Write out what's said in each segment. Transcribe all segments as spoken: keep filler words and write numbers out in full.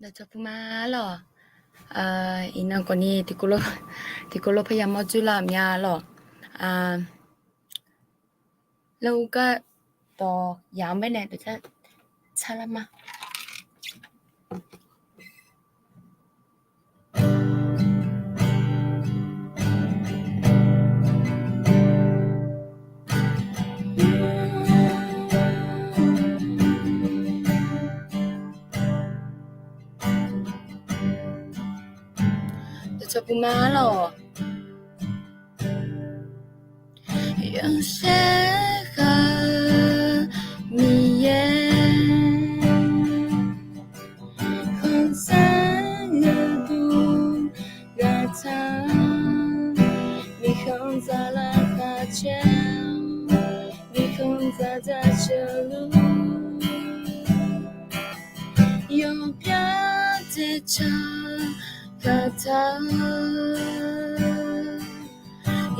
Dawqcawq puq ma lawq. Iqnan khawfni tiqkawv lof, tiqkawv lof parya mawr dzoerlar-euq mya lawq. Lar ur gar dawq yaq-anr baenae dawqcar tsarlar ma. Dawqcawq puq ma lawq. Yanqsaer khaq-eu Miqyaer, khanqsaer yawduq ghaqtaq, mirkhanq zaqlaq khaqcaer-awr, mirkhanq zaq jaceuq luf, yawqbyar daeqcaq kaqtaq-eu,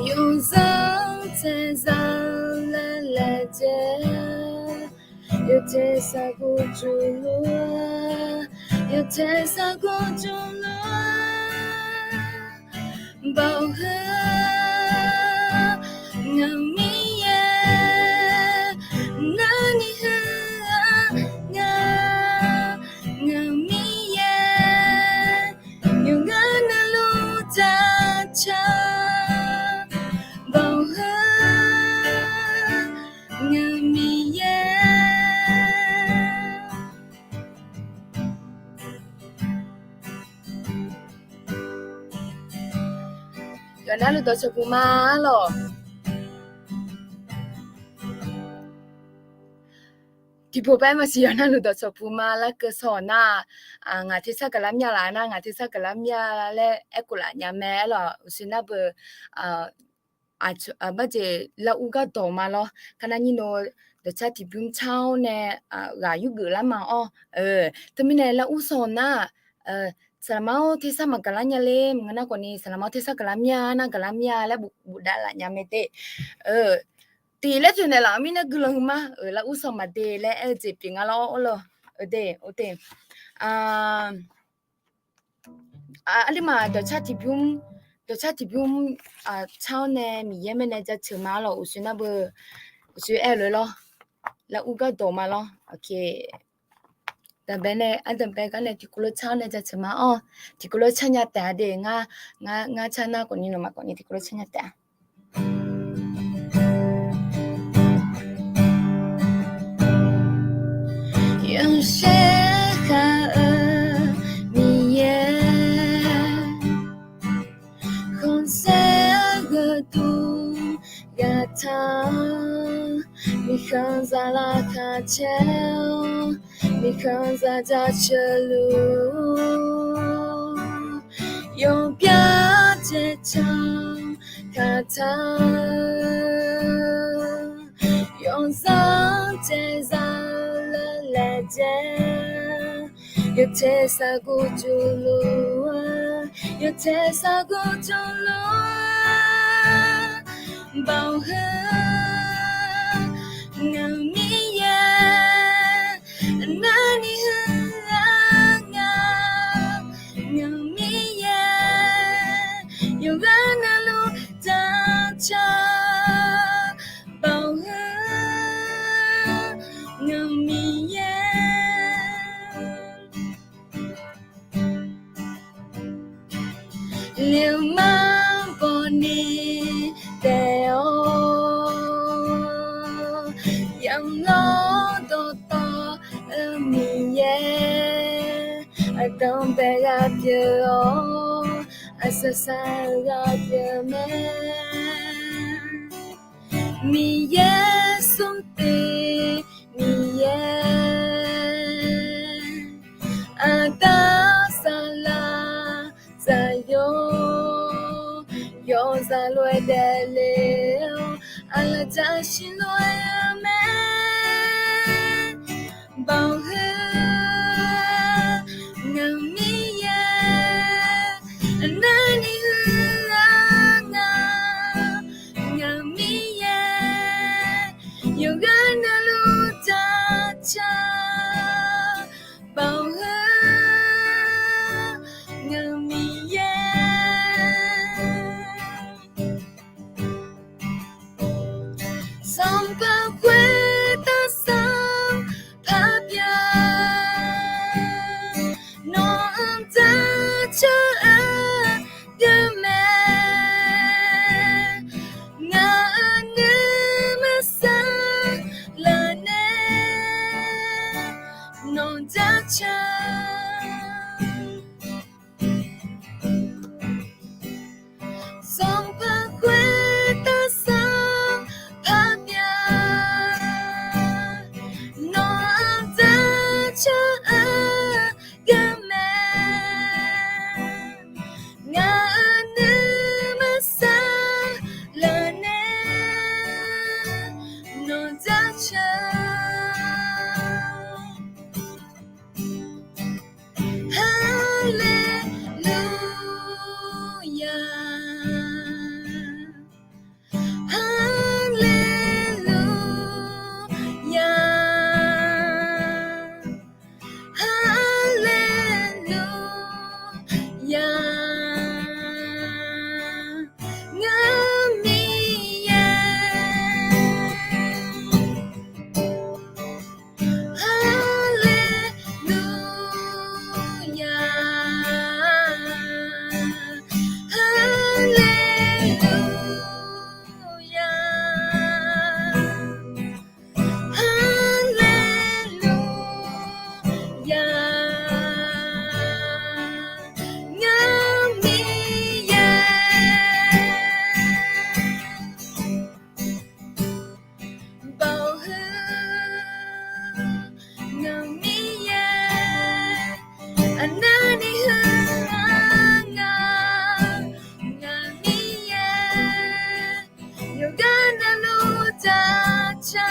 yawzanr taeqzaq laer laejae, yawtaeq saqguq juq luf-a, yawtaeq saqguq juq luf-a, baoq heu-a, ngaq Miqyaer, narni heu-a, ngaq, ngaq Miqyaer, yawqghaq navluf jacaq, baoq heu-a, ngaq Miqyaer. Yawqnavluf dawqcawq puq ma lawq. Tiqpov paer maqsiq yawqnavluf dawqcawq puq ma lar keuv sawq nar, ngaq tersar gaqlar mya laf nar, ngaq tersar gaqlar mya laer aerkhof laf nya mae aer lawq. Uqshoe nar beu, barjeq lar ur gardawq ma lawr. Kar nar nyir no dawqcar tiqbymr car-awr nae ghaq yurgeuf lar ma-awr. Teumirnae lar ur sawq nar, saqlaqma-awr tersar maqgaqlar nya ler maqngeur nar khawfni, saqlaqma-awr tersar gaqlar mya nar gaqlar mya laer bofdav laf nya mae de. Tiq laer tsoeqnaeq laf-eu mirnae guiqlanq huiqma, lar ur sawq maqde laer aer-eu jeq pyeuf nga lawr lawr. Eur de, ur te. Arlirma dawqcar tiqbymr, dawqcar tiqbymr car-awr nae Miqyaer mae nae jaceuq ma lawq. Uqshoe nar beu, uqshoe aer-eu lof-aer lawr, lar ur gardawq ma lawr. Daqbae nae ardanqbae gar nae tiqkawv lof car-awr nae jaceuq ma-awr, tiqkawv lof car nya taef-a de. Ngar, ngar car nar khawfni nawmaf khawfni tiqkawv lof car nya taef-a. Yanqsaer khaq-eu Miqyaer, khanqsaer gharduq ghaqtaq, mirkhanq zaqlaq khaqcaer-awr, mirkhanq zaq jaceuq luf, yawqbyar daeqcaq kaqtaq, yawzanr taeqzaq laer laejae, yawtaeq saqguq juq luf-a, yawtaeq saqguq juq luf-a, baoq heu-a, ngaq Miqyaer, narni heu-a, ngaq, ngaq Miqyaer, yawqghaq navluf jacaq, baoq heu-a, ngaq Miqyaer. Liqma bawni taef-awr, yamq lawr dawqtawv-eu Miqyaer, aqdanq bae ghaq pyeuf-awr, aqsaq saq-eu ghaq pyeuf mae. Miqyaer smrtiv Miqyaer, aqda saqlaq zaqyo, yawzaq lof-aer daefle-awr, aqlaf jashir lof-aer mae. Baoq heu-a, ngaq Miqyaer, narni heu-a, ngaq, ngaq Miqyaer, yawqghaq navluf jacaq, baoq heu-a, Nawq-anr jaceuq, Sanqpaq khoertav sar parbyav, nawq-anr jaceuq-eu geur mae. Ngaq-euq nuima saqlaq nae nawq jaceuq, Haleluya, Haleluya, Haleluya, ngaq Miqyaer. Haleluya, Haleluya, Haleluya, ngaq Miqyaer. Baoq heu, ngaq Miqyaer. Aqnavni heu-aq, ngaq, ngaq Miqyaer. Yawqghaq navluf jaceuq,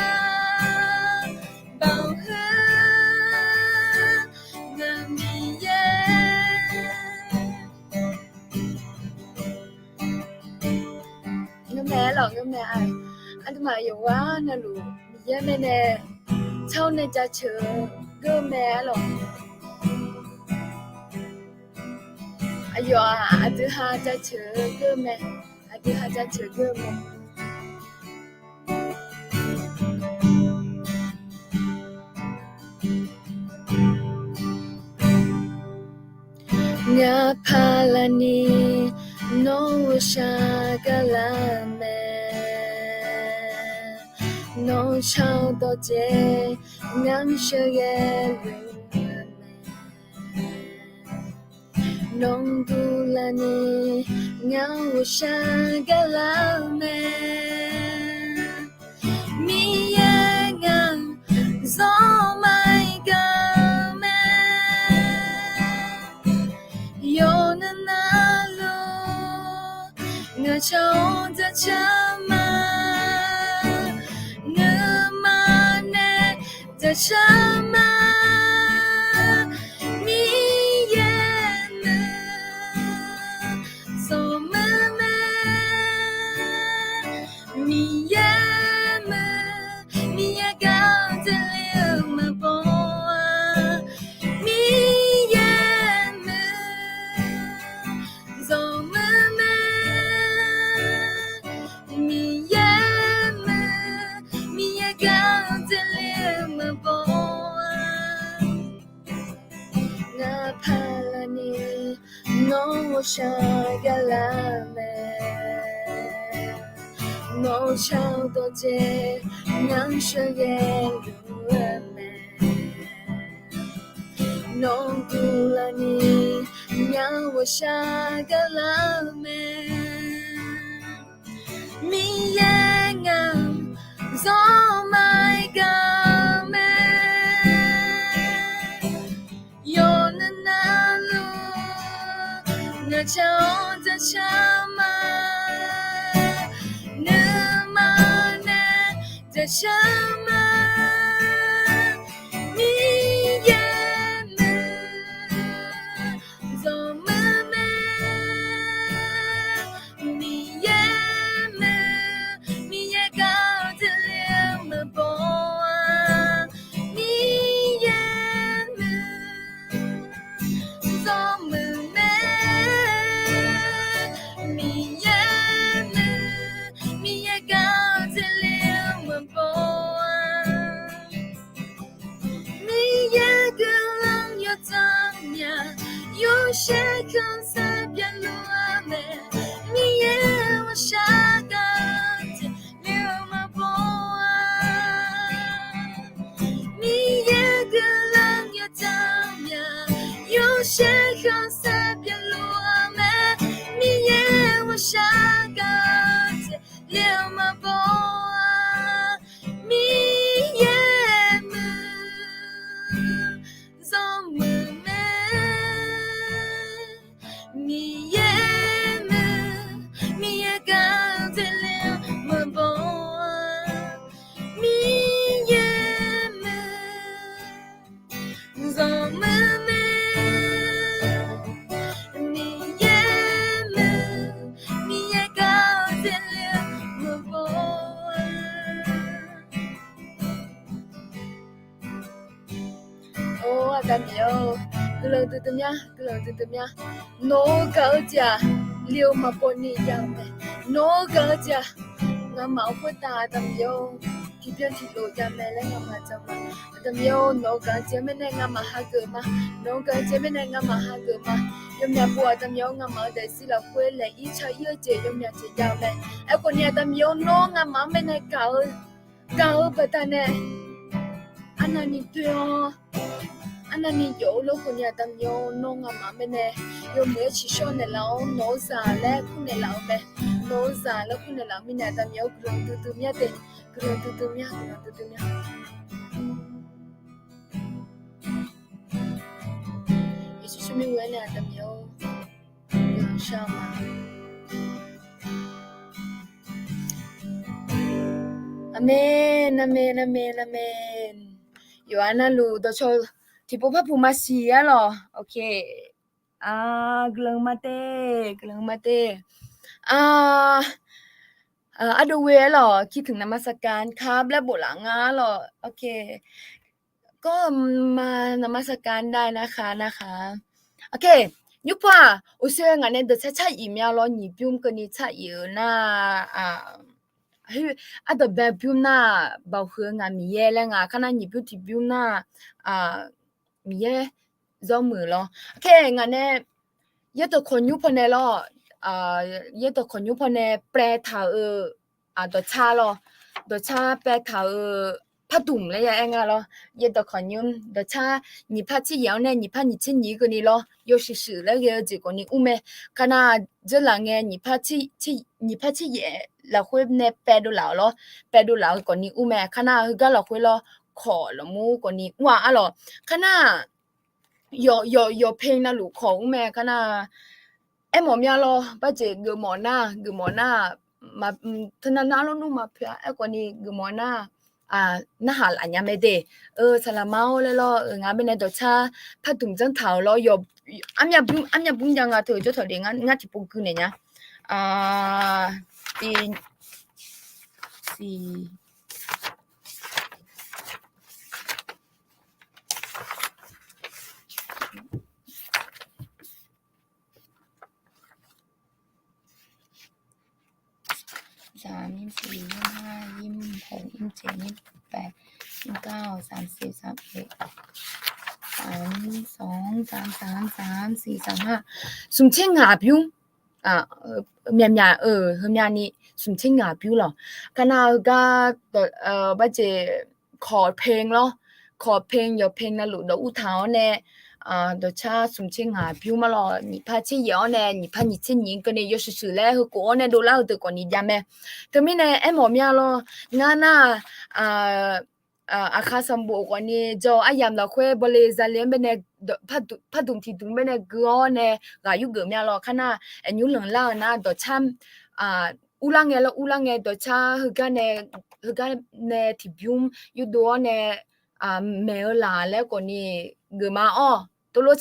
Baoq heu, ngaq Miqyaer. Ngeurmae lawq, ngeurmae-a. Aqduimaf yawqghaq navluf Miqyaer mae nae, tsawr nae jaceuq-eu geur mae-a lawq. Aqyawf-aq, aqdui ha jaceuq-eu geur mae. Aqdui ha jaceuq geur mae. Ngaq paqlaqni nawr ghawqshaq gaqlar-eu mae. Nawq-eu shar-eu dawqtsaev ngar sheuqghae luf-eu mae. Nawq duqlaqni ngar ghawqshaq gaqlar-eu mae. Miqyaer ngaq zawr maqgaq-eu mae. Yawqnan navluf ngaq shaq-awr jaceuq ma. Nuima nae jaceuq ma. Miqyaer muiq zawqmuiq mae. Miqyaer muiq, Miqyaer gaq-eu dzaeqle-eu maqbaw-a. Miqyaer muiq zawqmuiq mae. Miqyaer muiq, Miqyaer gaq-eu dzaeqle-eu maqbaw-a. Ngaq paqlaqni nawr ghawqshaq gaqlar-eu mae. Nawq-eu shar-eu dawqtsaev ngar sheuqghae luf-eu mae. Nawq duqlaqni ngar ghawqshaq gaqlar-eu mae. Miqyaer ngaq zawr maqgaq-eu mae. Yawqnan navluf ngaq shaq-awr jaceuq ma. Nuima nae jaceuq ma. Miqyaer muiq zawqmuiq mae. Miqyaer muiq, Miqyaer gaq-eu dzaeqle-eu maqbaw-a. Miqyaer muiq zawqmuiq mae. Miqyaer muiq, Miqyaer gaq-eu dzaeqle-eu maqbaw-a. Miqyaer guiqlanq yawdzanr myaq, yawshaef khanqsaer byaqluf-eu mae. Miqyaer ghawqshaq gaq-eu dzaeqle-eu maqbaw-a. Miqyaer guiqlanq Shar khanqsaer pyeufluf-eu mae, Miqyaer ghawqshaq gaq-eu jeq le-eu maqbaw-a. Miqyaer muiq, zanqmuiq mae. Miqyaer muiq, Miqyaer gaq-eu jeq le-eu maqbaw-a. Miqyaer muiq, zanqmuiq mae. Miqyaer muiq, Miqyaer gaq-eu jeq le-eu maqbaw-a. Or, Aqda Miqyaer-or, guiqlanq duidui mya, guiqlanq duidui mya. Nawq-eu gaq-eu jeq-aq, le-eu maqbaw ni jav-eu mae. Nawq-eu gaq-eu jeq-aq, ngamaf-eu khoertav Aqda Miqyaer-or, tiqbyan tiqlof jav mae laer ngamaf jaq ma. Aqda Miqyaer-or, nawq-eu gaq-eu jeq mirnae ngamaf hageuf ma. Nawq-eu gaq-eu jeq mirnae ngamaf hageuf ma. Yawmyaq pov Aqda Miqyaer-or, ngamaf-eu daefzir lafkhoer laeq-ir car-ir-eu jeq yawmyaq jeq jav-eu mae. Aerkhawf ni Aqda Miqyaer-or, nawr ngamaf-anr mirnae gaq-eu gaq-eu baqda nae arnavni doe-awr, arnavni jawf-eu lor khawf ni Aqda Miqyaer-or, nawr ngamaf-anr mirnae yawmuiq-aer ciqshawr naeqlaf-awr nawq-eu zaq laer kur naeqlaf-eu mae. Nawq-eu zaq laer kur naeqlaf-eu mirnae Aqda Miqyaer-or, guiqlanq duidui mya de. Guiqlanq duidui mya, guiqlanq duidui mya. Yeqsur tsawrmyanr ghoe-aer nae Aqda Miqyaer-or, guiqlanq shar-eu ma. Aqmeq, aqmeq, aqmeq, aqmeq. Yawqha navluf dawqtawv tiqpov par puq maqsiq-ar lawq. Ok. Guiqlanq ma te, guiqlanq ma te. Ardov ghoe-aer lawq, คิดถึงนมัสการครับ laer bof laf nga lawq. Ok. Gawr ma นมัสการได้นะคะ นะคะ. Ok. Nymrpov-aq, uqshoe ngaq nae dawqtsar tsar iq mya lawr, nyiq bymr keuvni tsar iq-euq nar, ardawq bae bymr nar, baoq huiq-eu ngaq Miqyaer laer ngaq kar nar, nyiq bymr tiq bymr nar, Miqyaer zawr muiq lawr. Ok, ngaq nae yaerdawq kawq nymr pawnae lawr, yaerdawq kawq nymr pawnae paev taq-euq dawqtsar lawr, dawqtsar paev taq-euq pardmq laer ya aer nga lawr. Yaerdawq kawq nymr dawqtsar nyiq par tser yaeq-awr nae nyiq par nyiq tser nyiq keuvni lawr, yawshuif shuif laer ghae-eu jeq khawfni mr mae. Kar nar, dzeurlaf ngae nyiq par tser yaeq lafkhoer nae paev dovlaf-euq lawr, paev dovlaf-eu khawfni mr mae. Kar nar, heugar lafkhoer lawr, kawq lafmur khawfni mr-a arlawq. Kar nar, yawq, yawq, yawq paev navluf kawq mr mae. Kar nar, aermawf mya lawr, barjeq geufmawf nar, geufmawf nar, teunav nav lawrnmr maqpoeq-a. Aerkhawfni geufmawf nar, narhaq laf nya mae de. Eu, saqlaqma-or laer lawr, ngaq mirnae dawqtsar pardmq janr taq-euq lawr, yawq, armyav bymr jav nga teu jawr tawq de ngar tiqpov gui naeq nya. Siq สาม ยี่สิบสี่ ยี่สิบห้า ยี่สิบหก ยี่สิบเจ็ด ยี่สิบแปด ยี่สิบเก้า สามสิบ สามสิบเอ็ด สามสอง สามสาม สามสี่ สามห้า smq tser ngaq bymr. Myaq myaq-euq heumyani smq tser ngaq bymr lawq. Kar nar heugar, barjeq kawq paev lawr, kawq paev yawq paev navluf dawq ur taq-awr nae, dawqtsar smq tser ngaq bymr ma lawq. Nyiq par tser yaeq-awr nae nyiq par nyiq tser nyiq keuvni yawshuif shuif laer heukhof-awr nae dovlar-eu deuq khawfni jav mae. Teumirnae aermawf mya lawr, ngar nar, aqkar sanqbof khawfni jawr-eu aryamq lafkhoer bawle zale-anr baenae, pardmq tiqdmq baenae gui-awr nae ghaq yurgeuf mya lawr. Kar nar, aqnymr lanqlar-eu nar dawqtsar urlar ngae lawr, urlar ngae dawqtsar heugar nae, heugar nae tiqbymr yurdov-awr nae maeq-eu laq laer khawfni geuf ma-awr, tov lof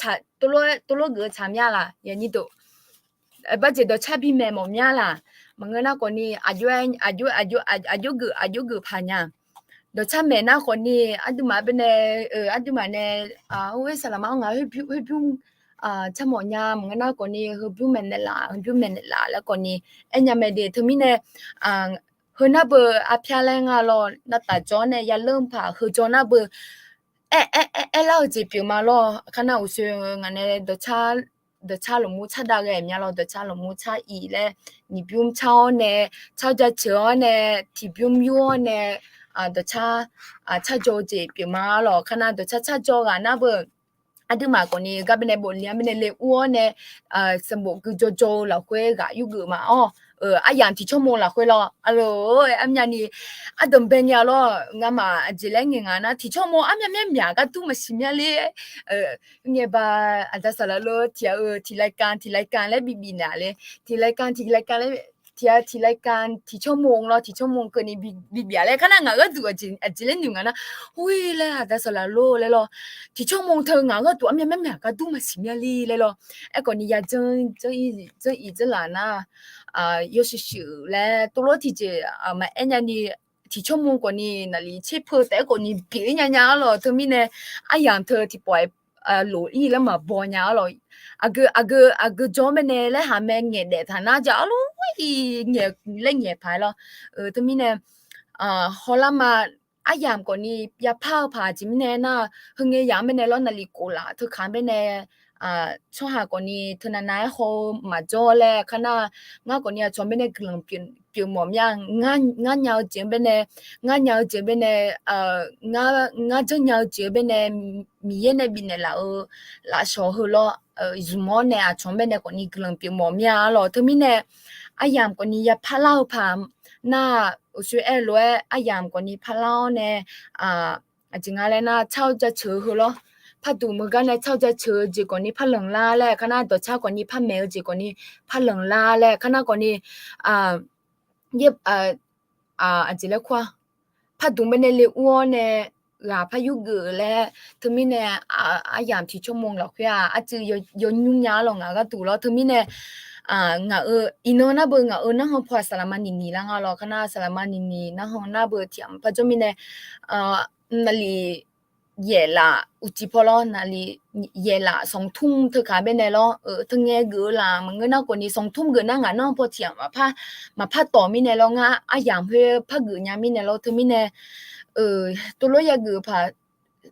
geuf-eu tsaq mya laq, yaqnyir deuq. Barjeq dawqtsar bimaeq mawf mya laq. Maqngeur nar khawfni aqjox, aqjox, aqjox, aqjox geuf, aqjox geuf paq nya. Dawqtsar maeq nar khawfni aqduimaf baenae, aqduimaf nae, or, saqlaqma-anr ngaq heubymr tsar mawf nya, maqngeur nar khawfni heubymr maeqnaeq laf, heubymr maeqnaeq laf laer khawfni aernya mae de. Teumirnae, heu nar beu arpyar laer nga lawr, navtaf jawr-awr nae yaleur paq heu jawr nar beu aer, aer, aer, aerlar-eu jeq pyeuf ma lawr. Kar nar uqshoe ngaq nae dawqtsar lafmur tsar dav ghae mya lawr, dawqtsar lafmur tsar iq laer, nyiq bymr tsar-awr nae, tsar jaceuq-awr nae, tiqbymr yur-awr nae, dawqtsar tsar jawr-eu jeq pyeuf ma lawr. Kar nar dawqtsar tsar jawr ghaq nar beu Aqduimaf khawfni gar baenae bofle-anr baenae le ur-awr nae, sanqbof gui jawrjawr-eu lafkhoer ghaq yurgeuf ma-awr, aryamq tiqcawr mo lafkhoer lawr, aqloq-aer armyavni ardanq bae nya lawr. Ngamaf aqjeq laer ngaeq nga nar, tiqcawr mo armyav myamyaq gar dur maqsiq mya ler. Ngaeq ba, aqda saqlaq lor tiq-a-eu tiq รายการ tiq รายการ laer bibif naeq-a le. Tiq รายการ tiq รายการ laer tiq-a tiq รายการ tiqcawr mo lawr, tiqcawr mo keuvni bibif-a laer. Kar nar ngaq gharduq aqjeq laer noeq nga nar, hoi laer aqda saqlaq lor laer lawr, tiqcawr mo teu ngaq gharduq armyav myamyaq gar dur maqsiq mya ler laer lawr. Aerkhawfni ya janr, janr-ir janr-ir janr laf nar, yawshuif shuif laer tov lof tiqjeq maqaer nyani, tiqcawr mo khawfni naqli tser peu taef-aer khawfni pyeuf-ir nya nya-ar lawq. Teumirnae aryamq teu tiqpawf-aer lof-ir laer maqbaw nya-ar lawq. Aqgeu aqgeu aqgeu jawr-anr baenae laer haq mae, ngaeqdaef taq nar ja-ar lor-ir ngaeq laer ngaeq paq-aer lawr. Teumirnae hawlar ma, aryamq khawfni yapar-eu paq jeq mirnae nar, heungae yamq-anr baenae lawr naqli kof laf teu kaq-anr baenae, tsawrhaq khawfni teunav nav-aer haw-eu maqjawr laer kar nar, ngar khawfni aqcawq baenae guiqlanq pyeuf mawf mya. Ngar nya-eu jeq-anr baenae, ngar nya-eu jeq-anr baenae, ngar janrnya-eu jeq-anr baenae, Miqyaer nae bifnaeq laf-eu lafshawq heu lawr, zmq-awr nae aqcawq-anr baenae khawfni guiqlanq pyeuf mawf mya-ar lawq. Teumirnae aryamq khawfni yapar lar-eu paq nar, uqshoe aer-eu lof-aer aryamq khawfni parlar-awr nae, aqjeq nga laer nar, tsar-eu jaceuq-eu heu lawr, parduq meugar nae tsar-eu jaceuq-eu jeq khawfni parlanq lar laer kar nar, dawqtsar khawfni parmaeq-eu jeq khawfni parlanq lar laer kar nar khawfni, aqjeq laer kur-a, parduq baenae le ur-awr nae ghaq par yurgeuf laer. Teumirnae aryamq tiqcawr mo lafkhoer-aq arcuiv yawnymr nya-ar lawq ngaq gharduq lawr. Teumirnae ngaq-euq iqnan nar beu ngaq-euq narhan paw-aq saqlaqma niqniq lar nga lawr. Kar nar saqlaqma niqniq narhan nar beu tiq ghaq maqpar jawr mirnae, naqli yaeqlaf uqcif paw lawr, naqli yaeqlaf sanqtmr teu kaq baenae lawr, teungae geuf-eu laf maqngeur nar khawfni sanqtmr geuf nar ngaq narhan paw tiq ghaq maqpar tawq mirnae lawr, ngar aryamq khoer par geuf nya mirnae lawr. Teumirnae tov lof yageuf paq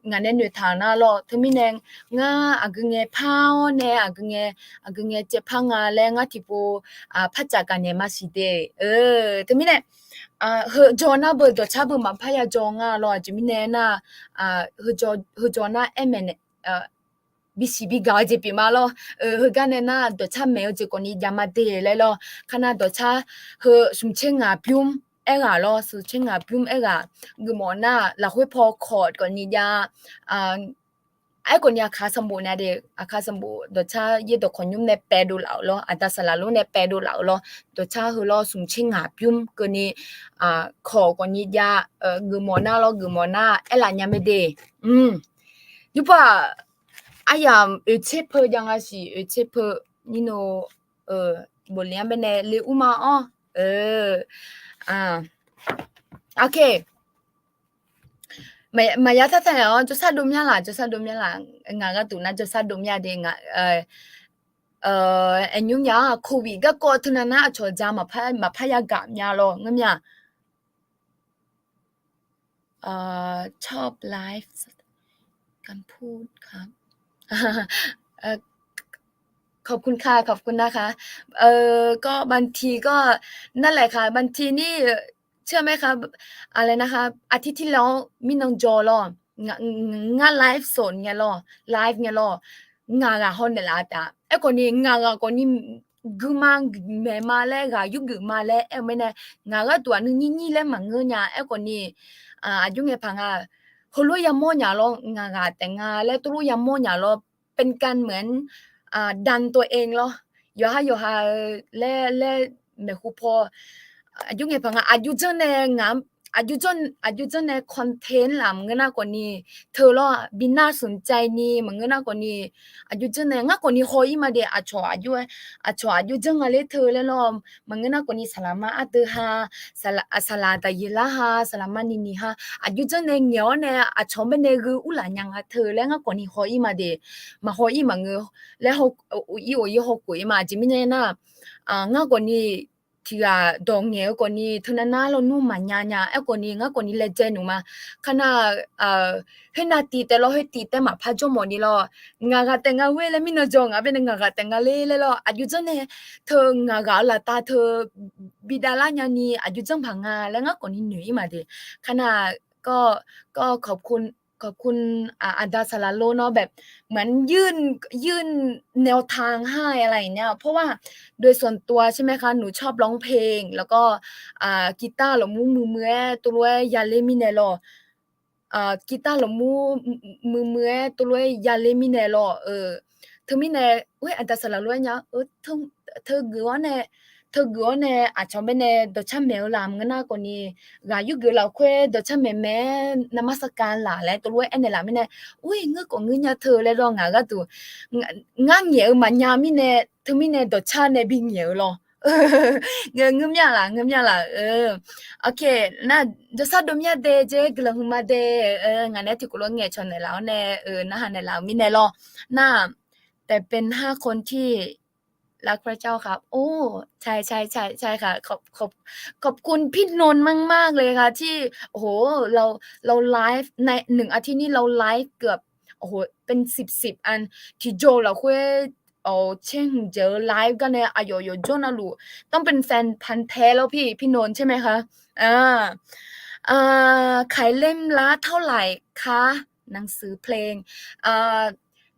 ngaq nae noeqtaq nar lawr. Teumirnae ngar aqgeu ngae par-awr nae aqgeu ngae, aqgeu ngae caevpar nga laer ngar tiqpov par caf gaqnaeq maqsiq de. Teumirnae heujaw nar beu dawqtsar beu maqpar yajaw nga lawr. Aqjeq mirnae nar, heujaw nar aer maeqnaeq bisiq bigaq-eu jeq pyeuf ma lawr. Heugar nae nar dawqtsar maeq-eu jeq khawfni jav ma de laer lawr. Kar nar dawqtsar heu smq tser ngaq bymr aerghaq lawr, smq tser ngaq bymr aerghaq geufmawf nar lafkhoer paw kawq khawfni jav. Aerkhawfni aqkaq sanqbof nae de, aqkaq sanqbof dawqtsar yaerdawq khawqnymr nae paev dovlaf-euq lawr, aqda saqlaq lor nae paev dovlaf-euq lawr, dawqtsar heu lawr smq tser ngaq bymr keuvni kawq khawfni jav. Geufmawf nar lawr, geufmawf nar aerlaf nya mae de. Yurpav aryamq oeqtser peu jav nga siq, oeqtser peu nirno bofle-anr baenae le ur ma-awr. Ok. Maqya tartaq-awr jawrsar dov mya laq, jawrsar dov mya laq. Ngaq gharduq nar jawrsar dov mya de nga. Aernymr ya-aq covid garkawv teunav nar aqcawq ja maqpar yagaq mya lawr ngeur mya. ชอบไลฟ์ คำพูดครับ ขอบคุณค่ะ ขอบคุณนะคะ ก็บางทีก็ นั่นแหละค่ะ บางทีนี่ เชื่อไหมคะ อะไรนะคะ อาทิตย์ที่แล้ว mirnan jaw lawr, ngar live สด ngae lawr, live ngae lawr, ngaq ghaq hawnaeq laf-a taef-a. Aerkhawfni ngaq ghaq khawfni guima maeq ma laer, ghaq yurgeuf ma laer aer-eu mae nae, ngaq gharduq aqnui nyir nyir laer maqngeur nya. Aerkhawfni aqjox ngae paq nga, heulof yamawr nya lawr, ngaq ghaq taef nga laer tov lof yamawr nya lawr, เป็นการเหมือน ดันตัวเอง lawr, yawqha yawqha laer laer maeqhu paw. Aqjox ngae paq nga, aqjox janr nae ngaq, aqjox janr nae content laf maqngeur nar khawfni, teu lawr bi nar smq caev ni maqngeur nar khawfni, aqjox janr nae ngar khawfni haw-ir ma de. Aqcawq aqjox, aqcawq aqjox janr nga ler teu laer lawr, maqngeur nar khawfni saqlaqma ardeuv ha, saqlaq daqyeqlar ha, saqlaqma niqniq ha, aqjox janr nae ngaeq-awr nae aqcawq baenae gheu urlaf nya nga teu laer ngar khawfni haw-ir ma de. Maqhaw-ir maqngeur laer, ir of-ir hawkhof-ir ma. Aqjeq mirnae nar, ngar khawfni tiq ghaq dawq ngaeq-eu khawfni teunav nar lawnmr maqnya nya. Aerkhawfni ngar khawfni laejae nmq ma. Kar nar, khoernav tiv taef lawr, khoer tiv taef maqpar jawr mawf ni lawr. Ngaq ghaq taef nga ghoer laer mirnan jaw ngaq baenae ngaq ghaq taef nga ler laer lawr. Aqjox janr nae teu ngaq ghaq-eu laftav teu bi davlar nyani aqjox janr paq nga laer ngar khawfni noeq-ir ma de. Kar nar, ก็ ก็ขอบคุณ ขอบคุณ ขอบคุณ อ่า อาจารย์สาราโรจน์เนาะ แบบเหมือนยื่น ยื่นแนวทางให้อะไรอย่างเงี้ย เพราะว่าโดยส่วนตัวใช่ไหมคะ หนูชอบร้องเพลง แล้วก็ อ่า กีตาร์ lafmur muiqmuiq-aer tov lof-aer yaler mirnae lawr, กีตาร์ lafmur muiqmuiq-aer tov lof-aer yaler mirnae lawr, teumirnae, oe, aqda saqlaq lof-aer nya, teugeuf-awr nae, teugeuf-awr nae aqcawq baenae dawqcar maeq-eu laf maqngeur nar khawfni, ghaq yurgeuf lafkhoer dawqcar maeq maeq-aer นมัสการ laf laer tov lof-aer aernaeq laf mirnae, oe, ngeur khawf ngeur nya teu laer lawr ngaq gharduq, ngar ngaeq-eu maqnya mirnae, teumirnae dawqcar nae bingaeq-eu lawr. Ngeur mya laf, ngeur mya laf, โอเค nar, jawrshar dov mya de, jawr guiqlanq huiqma de, ngaq nae tiqkawv lof ngaeqcawq naeqlaf-awr nae, narhaq naeqlaf-euq mirnae lawr. Nar, แต่เป็นห้าคนที่รักพระเจ้าครับ โอ้ ใช่ ใช่ ใช่ ใช่ค่ะ ขอบ ขอบ ขอบคุณพี่นนท์มากๆเลยค่ะ ที่ โอ้โห เรา เราไลฟ์ในหนึ่งอาทิตย์นี่เราไลฟ์เกือบ โอ้โห เป็นสิบสิบอัน Tiqjawr lafkhoer, เช่น เจอไลฟ์ gar nae aqyawf yawqjawr navluf ต้องเป็นแฟนพันธุ์แท้แล้วพี่ พี่นนท์ใช่ไหมคะ อ่า ขายเล่มละเท่าไหร่คะ หนังสือเพลง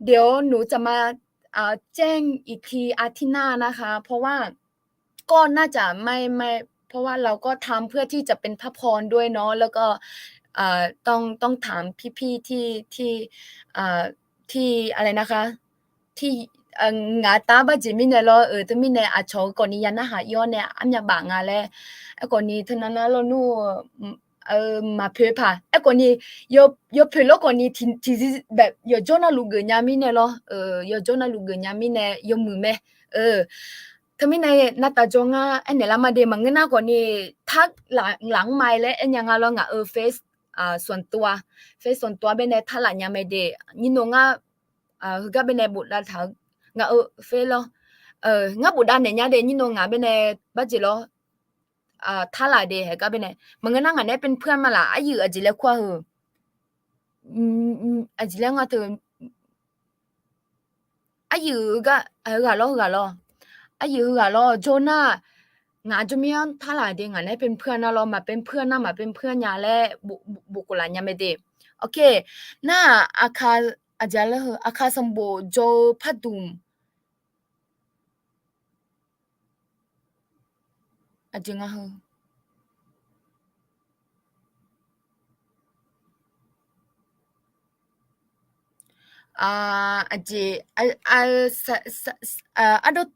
เดี๋ยวหนูจะมา แจ้งอีกทีอาทิตย์หน้านะคะ เพราะว่าก็น่าจะไม่ ไม่ เพราะว่าเราก็ทำเพื่อที่จะเป็นพระพรด้วยเนาะ แล้วก็ ต้อง ต้องถามพี่ๆที่ ที่ ที่อะไรนะคะ ที่ ngaq tar barjeq mirnae lawr, teumirnae aqcawq-eu khawfni ya narhaq ir-awr nae armyav baf nga laer, aerkhawfni teunav nar lawr nmr, maqpoeq paq, aerkhawfni yawpoeq lawr khawfni tiqzir แบบ yawqjawr navluf geuf nya mirnae lawr, yawqjawr navluf geuf nya mirnae yawmuiq mae. Teumirnae navtaf jawr ngar aernaeq lar ma de, maqngeur nar khawfni, tar laf-anr ma laer aernya nga lawr, ngaq-euq Face ส่วนตัว Face ส่วนตัว baenae tar laf nya mae de, nyir nor ngar heugar baenae bofdav taq-eu, ngaq-euq Face lawr, ngar bofdav naeq nya de, nyir nor ngaq baenae barjeq lawr tar laf de, heugar baenae maqngeur nar ngaq nae เป็นเพื่อน ma laf, aryuif aqjeq laer kur-a heu, aqjeq laer nga teu, aryuif gar, heughaq lawr, heughaq lawr, aryuif heughaq lawr jawr nar, ngaq jawrmir-anr tar laf de, ngaq nae เป็นเพื่อน nar lawr, maqpar เพื่อน nar maqpar เพื่อน nya laer bof khof laf nya mae de. โอเค nar, aqkaq, aqjeq laer heu, aqkaq sanqbof jawr-eu pardmq, aqjeq nga heu, aqjeq, ardawr,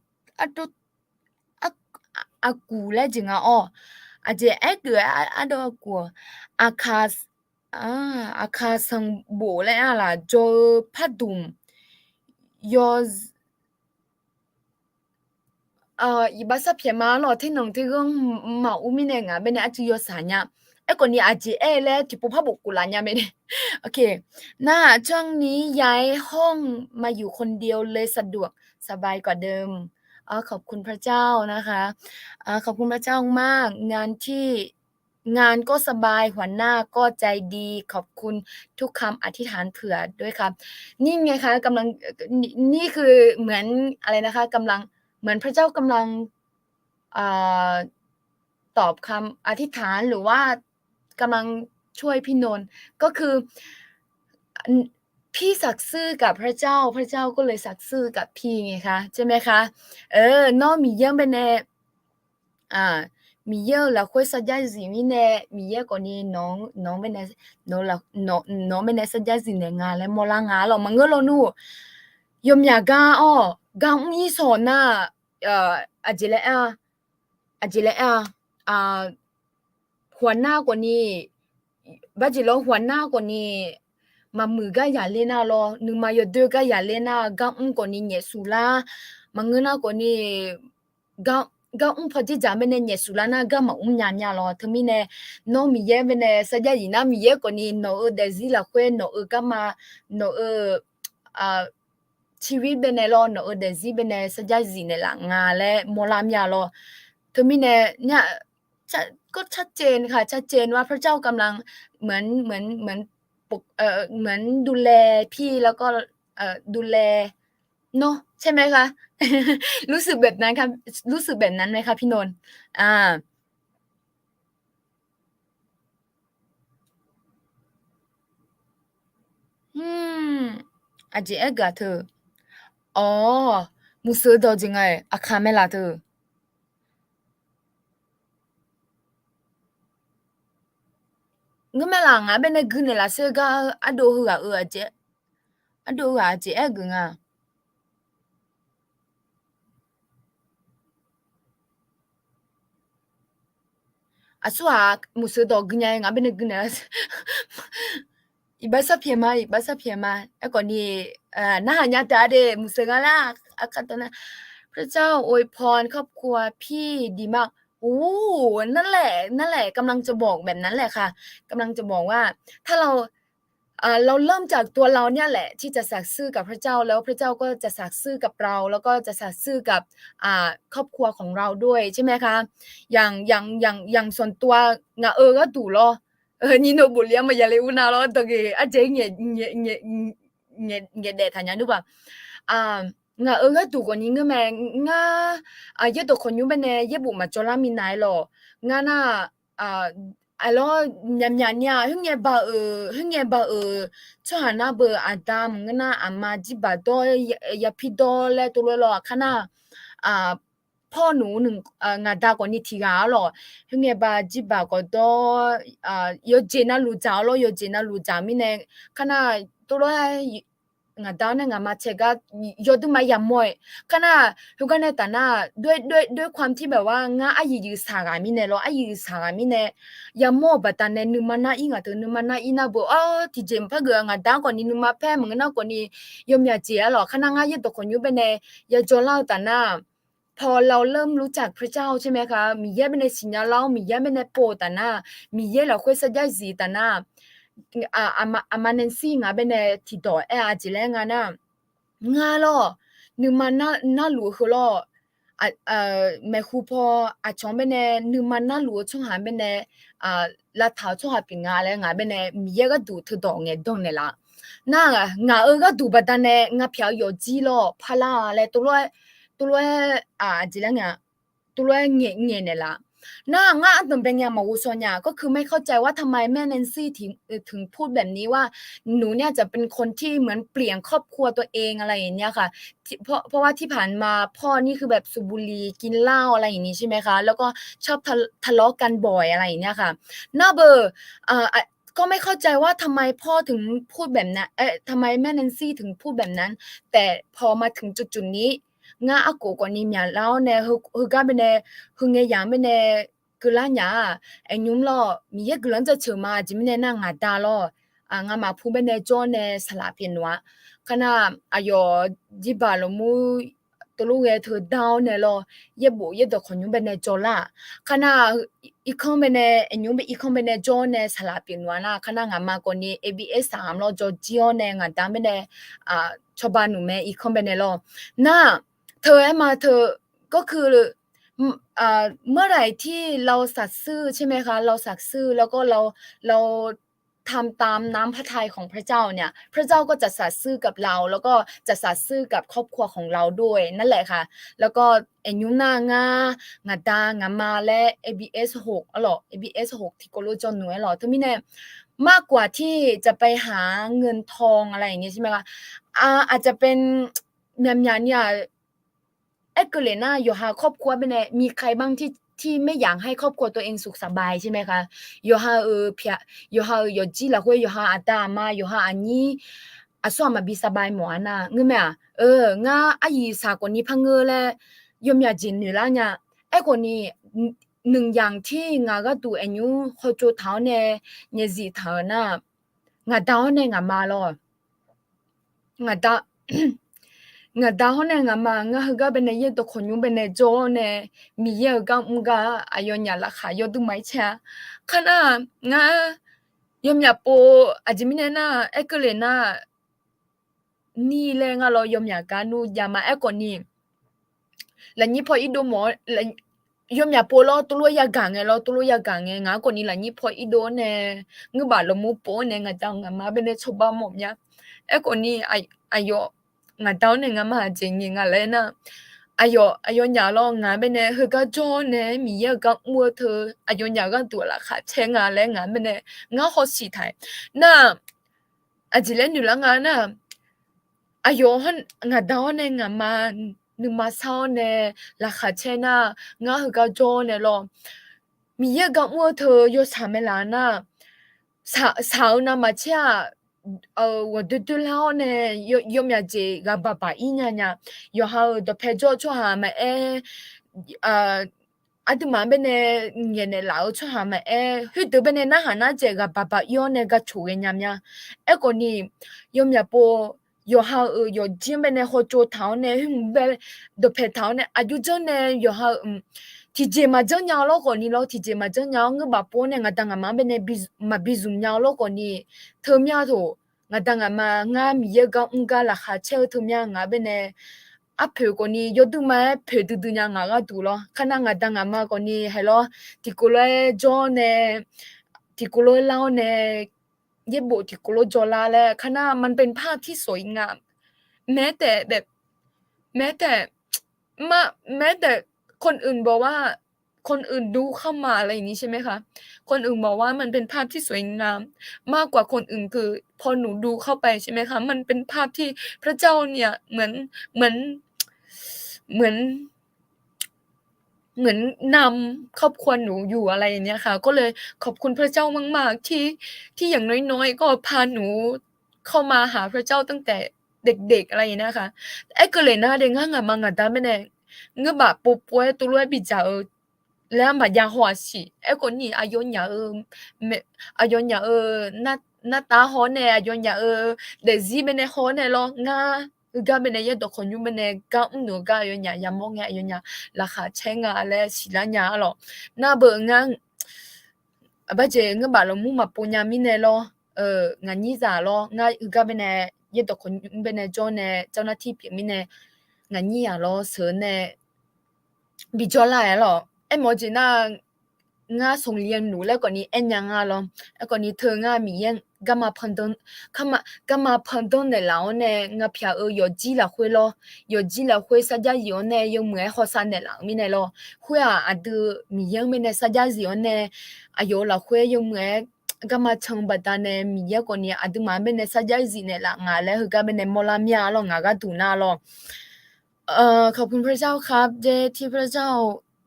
ardawr, aqguq laer jeq nga-awr, aqjeq aergeuf ardawr aqguq, aqkaq, aqkaq sanqbof laer-a laf jawr-eu pardmq, yaw, iqbax sarpyaeq ma lawr, ternanq terghanr maqur mirnae ngaq baenae arcuiv yawshaq nya. Aerkhawfni aqjeq aer laer tiqpov par bof khof laf nya mae de. โอเค nar, ช่วงนี้ย้ายห้องมาอยู่คนเดียวเลย สะดวกสบายกว่าเดิม ขอบคุณพระเจ้านะคะ ขอบคุณพระเจ้ามาก งานที่ งานก็สบาย หัวหน้าก็ใจดี ขอบคุณทุกคำอธิษฐาน เผื่อด้วยครับ นี่ไงคะ กำลัง นี่คือเหมือนอะไรนะคะ กำลัง เหมือนพระเจ้ากำลัง ตอบคำอธิษฐาน หรือว่ากำลังช่วยพี่นนท์ ก็คือ พี่สัตย์ซื่อกับพระเจ้า พระเจ้าก็เลยสัตย์ซื่อกับพี่ไงคะ ใช่ไหมคะ Nawr Miqyaer-anr baenae, Miqyaer-euq lafkhoer sarjax zif mirnae, Miqyaer khawfni nawq-anr baenae, nawq-anr baenae sarjax zif naeq nga laer mawrlar nga lawr. Maqngeur lawnmr, yawmyaq gar-awr gar mr ir sawq nar, aqjeq laer aer-a, aqjeq laer aer-a, huaqnar khawfni, barjeq lawr huaqnar khawfni, maqmuiq gar yaqler nar lawr, nuima yawdoer gar yaqler nar, gar mr khawfni nyaefsuf lar, maqngeur nar khawfni, gar mr pawdzer dzaq baenae nyaefsuf lar nar gar maqmr nya mya lawr. Teumirnae nawr Miqyaer baenae sarjax zif nar, Miqyaer khawfni nawq-euq daefzir lafkhoer nawq-euq garma, nawq-euq ชีวิต baenae lawr, nawq-euq daefzir baenae sarjax zif naeqlaf nga laer mawrlar mya lawr. Teumirnae nar, ก็ชัดเจนค่ะ ชัดเจนว่าพระเจ้ากำลัง เหมือน เหมือน เหมือน เหมือนดูแลพี่ แล้วก็ ดูแล เนอะ ใช่ไหมคะ รู้สึกแบบนั้นค่ะ รู้สึกแบบนั้นไหมคะพี่นนท์ อ่า Mr, aqjeq aergeuf-aq teu. Awr, muiqseuq dawq jeq nga-aer aqkaq mae laf teu. Ngeur mae laf, ngaq baenae gui naeqlaf sher gar ardov heughaq-eu aqjeq, ardov heughaq aqjeq aergeuf nga. Aqsur-aq, muiqseuq dawq gui nya-aer ngaq baenae gui naeqlaf. Iqbax sharpyaeq ma, iqbax sharpyaeq ma. Aerkhawf ni, narhaq nya taef-a de, muiqseuq nga lar, aqkaq dawq nar. พระเจ้าอวยพรครอบครัวพี่ดีมาก. Or, nar laer, nar laer, กำลังจะบอกแบบนั้นแหละค่ะ กำลังจะบอกว่า ถ้าเรา เอ่อ เราเริ่มจากตัวเราเนี่ยแหละที่จะสัตย์ซื่อกับพระเจ้า แล้วพระเจ้าก็จะสัตย์ซื่อกับเรา แล้วก็จะสัตย์ซื่อกับ อ่า ครอบครัวของเราด้วย ใช่ไหมคะ อย่าง อย่าง อย่าง อย่างส่วนตัว ngaq-euq gharduq lawr, nyiq no bof li-a maqya le ur nar lawr, dawqgeq arjeq ngaeq daef taq nya nmr ba. Ngaq-euq gharduq khawf ni ngeur mae, ngar, yaerdawq khawqnymr baenae yaerbof maqjawr lar minav-aer lawq. Ngar nar, aqlawr, myaqmyaq ni-aq, khoerngae ba-euq, khoerngae ba-euq tsawrhaq nar beu aqda maqngeur nar, aqma jirbaq dawr, yapir dawr laer tov lof-aer lawr, aqkar nar, pawr nmr, ngaqda khawf ni tiq ghaq-ar lawq. Khoerngae ba jirbaq khawf dawr, yawjeq navluf dzaq-awr lawr, yawjeq navluf dzaq mirnae, aqkar nar, tov lof-aer ngaqda-awr nae ngaqma cae gar yawduima yamawr-aer, aqkar nar, heugar nae taf nar, ด้วย ด้วย ด้วยความที่แบบว่า ngar aryiq yuif saq ghaq mirnae lawr, aryiq yuif saq ghaq mirnae yamawr-euq baqdanae nuima nar ir ngaq teu, nuima nar ir nar beu-awr, tiqjeq maqpar geuf-a, ngaqda-anr khawf ni nuima paer maqngeur nar khawf ni yawmyaq jeq-ar lawq. Aqkar nar, ngar yaerdawq khawqnymr baenae yajawr lar-eu taf nar, พอเราเริ่มรู้จักพระเจ้าใช่ไหมคะ Miqyaer baenae siqnya lar-awr, Miqyaer baenae pov-eu taf nar, Miqyaer lafkhoer sarjax zif taf nar, aqma Nancy ngaq baenae tiqdawq aer-a jeq laer nga nar, ngar lawr, nuima narluf-eu heu lawr, maeqhu paw aqcawq-anr baenae nuima narluf-eu tsawrhaq baenae lavtaq-eu tsawrhaq pyeuf nga laer ngaq baenae Miqyaer gharduq teudawq ngaeqdan naeqlaf. Nar, ngaq-euq gharduq baqdanae ngar pyaq-eu yawfjir lawr parlar-a laer tov lof-aer, aqjeq laer nga, tov lof-aer ngaeq naeqlaf. Nar, ngar ardanq bae nya maqghovshaw nya, ก็คือไม่เข้าใจว่าทำไมแม่แนนซี่ถึงพูดแบบนี้ว่า หนูเนี่ยจะเป็นคนที่เหมือนเปลี่ยนครอบครัวตัวเองอะไรอย่างเงี้ยค่ะ เพราะ เพราะว่าที่ผ่านมาพ่อนี่คือแบบสูบบุหรี่กินเหล้าอะไรอย่างนี้ใช่ไหมคะ แล้วก็ชอบทะ ทะเลาะกันบ่อยอะไรอย่างเงี้ยค่ะ Nar beu, ก็ไม่เข้าใจว่าทำไมพ่อถึงพูดแบบนั้น เอ๊ะ ทำไมแม่แนนซี่ถึงพูดแบบนั้น แต่พอมาถึงจุดๆนี้ ngar arkof khawf ni myaqlar-awr nae, heugar baenae, heu ngae yamq baenae keuvlar nya-aq, aernymr lawr, Miqyaer guiqlanq jaceuq ma jeq mirnae nar ngaqda lawr, ngamaf pu baenae jawr-awr nae saqlaq pyeuf noeq-a. Aqkar nar, aqyawf jirbaq lawqmur tov lof ghae teu dar-awr nae lawr, yaerbof yaerdawq khawqnymr baenae jawrlar-aq. Aqkar nar, irkanr baenae, aernymr bae irkanr baenae jawr-awr nae saqlaq pyeuf noeq-a nar, aqkar nar ngaqma khawf ni ABS-aq lawr jawr jir-awr nae ngaqda baenae cawba noeq mae irkanr baenae lawr. Nar, teu aer ma teu, ก็คือ เมื่อไหร่ที่เราสัตย์ซื่อใช่ไหมคะ เราสัตย์ซื่อ แล้วก็เรา เราทำตามน้ำพระทัยของพระเจ้าเนี่ย พระเจ้าก็จะสัตย์ซื่อกับเรา แล้วก็จะสัตย์ซื่อกับครอบครัวของเราด้วยนั่นแหละค่ะ แล้วก็ aernymr nar ngar, ngaqda, ngaqma laer ABS หก arlawq, ABS หก tiqkawv lof jawr noeq-aer lawq. Teumirnae, มากกว่าที่จะไปหาเงินทองอะไรอย่างนี้ใช่ไหมคะ อาจจะเป็น myaqmyaq ni-aq, aerkeuv lef nar, yawqha ครอบครัว baenae มีใครบ้างที่ ที่ไม่อยากให้ครอบครัวตัวเองสุขสบายใช่ไหมคะ yawqha-euq pyaq, yawqha-euq yawfjir lafkhoer, yawqha aqda aqma, yawqha aqnyir, aqsur aqmaq bi สบาย mawf-a nar ngeur mae-aq. Ngar aryiq saq khawf ni par ngeur laer yawmyaq jeq noeqlar nya. Aerkhawf ni, หนึ่งอย่างที่ ngaq gharduq aernymr hawtsov taq-awr nae nyaefzif taq-euq nar, ngaqda-awr nae ngaqma lawr. Ngaqda, ngaqda hawr nae ngaqma ngar heugar baenae yaerdawq khawqnymr baenae jawr-awr nae, Miqyaer-euq gar mr gar aqyawfnyaf laqkhaq yawduq ma-ir caer-a. Aqkar nar, ngar yawmyaq pov, aqjeq mirnae nar, aerkeuv lef nar, ni laer ngar lawr yawmyaq gar nmr jav ma. Aerkhawf ni, lafnyir paw irdov mawf-awr, yawmyaq pov lawr tov lof yagaq ngae lawr, tov lof yagaq ngae, ngaq-anr khawf ni lafnyir paw irdov-awr nae, ngeurbaf lawqmur pov-awr nae ngaqda ngaqma baenae cawba mawf mya. Aerkhawf ni, aqyawf, ngaqda-awr nae ngaqma aqjeq ngaeq nga laer nar, aqyawf, aqyawfnyaf lawr ngaq baenae heugar jawr-awr nae Miqyaer-euq gar mr-eu teu, aqyawfnyaf gharduq laqkhaq caer nga laer ngaq baenae ngar hawsiq taq-aer nar, aqjeq laer noeqlar nga nar, aqyawf ngaqda-awr nae ngaqma nuima sar-awr nae laqkhaq caer nar, ngar heugar jawr-awr nae lawr, Miqyaer-eu gar mr-eu teu yawshaq mae laf nar, shaq-eu navmaqtser-aq, ghawqdoer doerlar-awr nae yawmyaq jeq ghaq baq baq ir nya nya. Yawqha-euq dawqpae jawr-eu tsawrhaq maqaer, aqduimaf baenae ngaeqnaeq laf-eu tsawrhaq maqaer, khoerdeuq baenae narhaq nar dzaeq ghaq baq baq ir-awr nae gar coq ghae nya mya. Aerkhawf ni, yawmyaq pov yawqha-euq yawqjir-anr baenae hawtsov taq-awr nae, khoermq bae dawqpae taq-awr nae, aqjox janr nae yawqha-euq tiqjeq maqjanr nya-eu lawr khawf ni lawr, tiqjeq maqjanr nya-awr ngeur baf pov-awr nae ngaqda ngaqma-anr baenae maqbi zmq nya-eu lawr khawf ni, teumya toq, ngaqda ngaqma ngar Miqyaer-eu gar mr gar laqkhaq caer-eu teumya ngaq baenae arpoeq khawf ni yawduima-aer poeq duidui nya ngaq gharduq lawr. Kar nar ngaqda ngaqma khawf ni haeq lawr, tiqkov lof-aer jawr-awr nae, tiqkov lof-aer lar-awr nae, yaerbof tiqkov lof jawrlar laer kar nar มันเป็นภาพที่สวยงาม แม้แต่แบบ แม้แต่ แม้แต่คนอื่นบอกว่า คนอื่นดูเข้ามา อะไรอย่างนี้ใช่ไหมคะ คนอื่นบอกว่ามันเป็นภาพที่สวยงามมากกว่าคนอื่น คือพอหนูดูเข้าไปใช่ไหมคะ มันเป็นภาพที่พระเจ้าเนี่ยเหมือน เหมือน เหมือน เหมือนนำครอบครัวหนูอยู่อะไรอย่างเนี้ยค่ะ ก็เลยขอบคุณพระเจ้ามากๆ ที่ ที่อย่างน้อยๆ ก็พาหนูเข้ามาหาพระเจ้าตั้งแต่เด็กๆ อะไรอย่างเนี้ยค่ะ Aerkeuv lef nar de ngar ngaqma ngaqda mirnae ngeur baf pov pov-aer tov lof-aer bidzaq-eu laer maqjav haw-aq siq. Aerkhawf ni aqyawfnyaf-eu, aqyawfnyaf-eu nartav haw-awr nae, aqyawfnyaf-eu daefzir baenae haw-awr nae lawr, ngar heugar baenae yaerdawq khawqnymr baenae gar mrnuq-eu gar aqyawfnyaf yamawr ngae aqyawfnyaf laqkhaq caer nga laer siqlar nya-a lawq. Nar beu ngar aqbarjeq ngeur baf lawqmur maqpov nya mirnae lawr, ngaq nyir zaq lawr, ngar heugar baenae yaerdawq khawqnymr baenae jawr nae เจ้าหน้าที่ pyeuf mirnae ngaq nyir zaq lawr sheuq-eu nae bijawr lar-aer lawq. Aermawf-eu jeq nar, ngar ส่งเรียนหนู laer khawf ni aernya nga lawr. Aerkhawf ni teu ngar Miqyaer garma pandanr, garma pandanr naeqlaf-awr nae ngaq pyaq-euq yawqjir lafkhoer lawr, yawqjir lafkhoer sarjax zif-awr nae yawmuiq-aer hawsav naeqlaf-euq mirnae lawr. Khoer-aq aqdui Miqyaer-anr baenae sarjax zif-awr nae aqyawf-euq lafkhoer yawmuiq-aer garma can-eu baqdanae Miqyaer khawf ni aqduimaf-anr baenae sarjax zif naeqlaf nga laer heugar baenae mawrlar mir-a lawr, ngaq gharduq nar lawr. ขอบคุณพระเจ้าครับ ที่พระเจ้า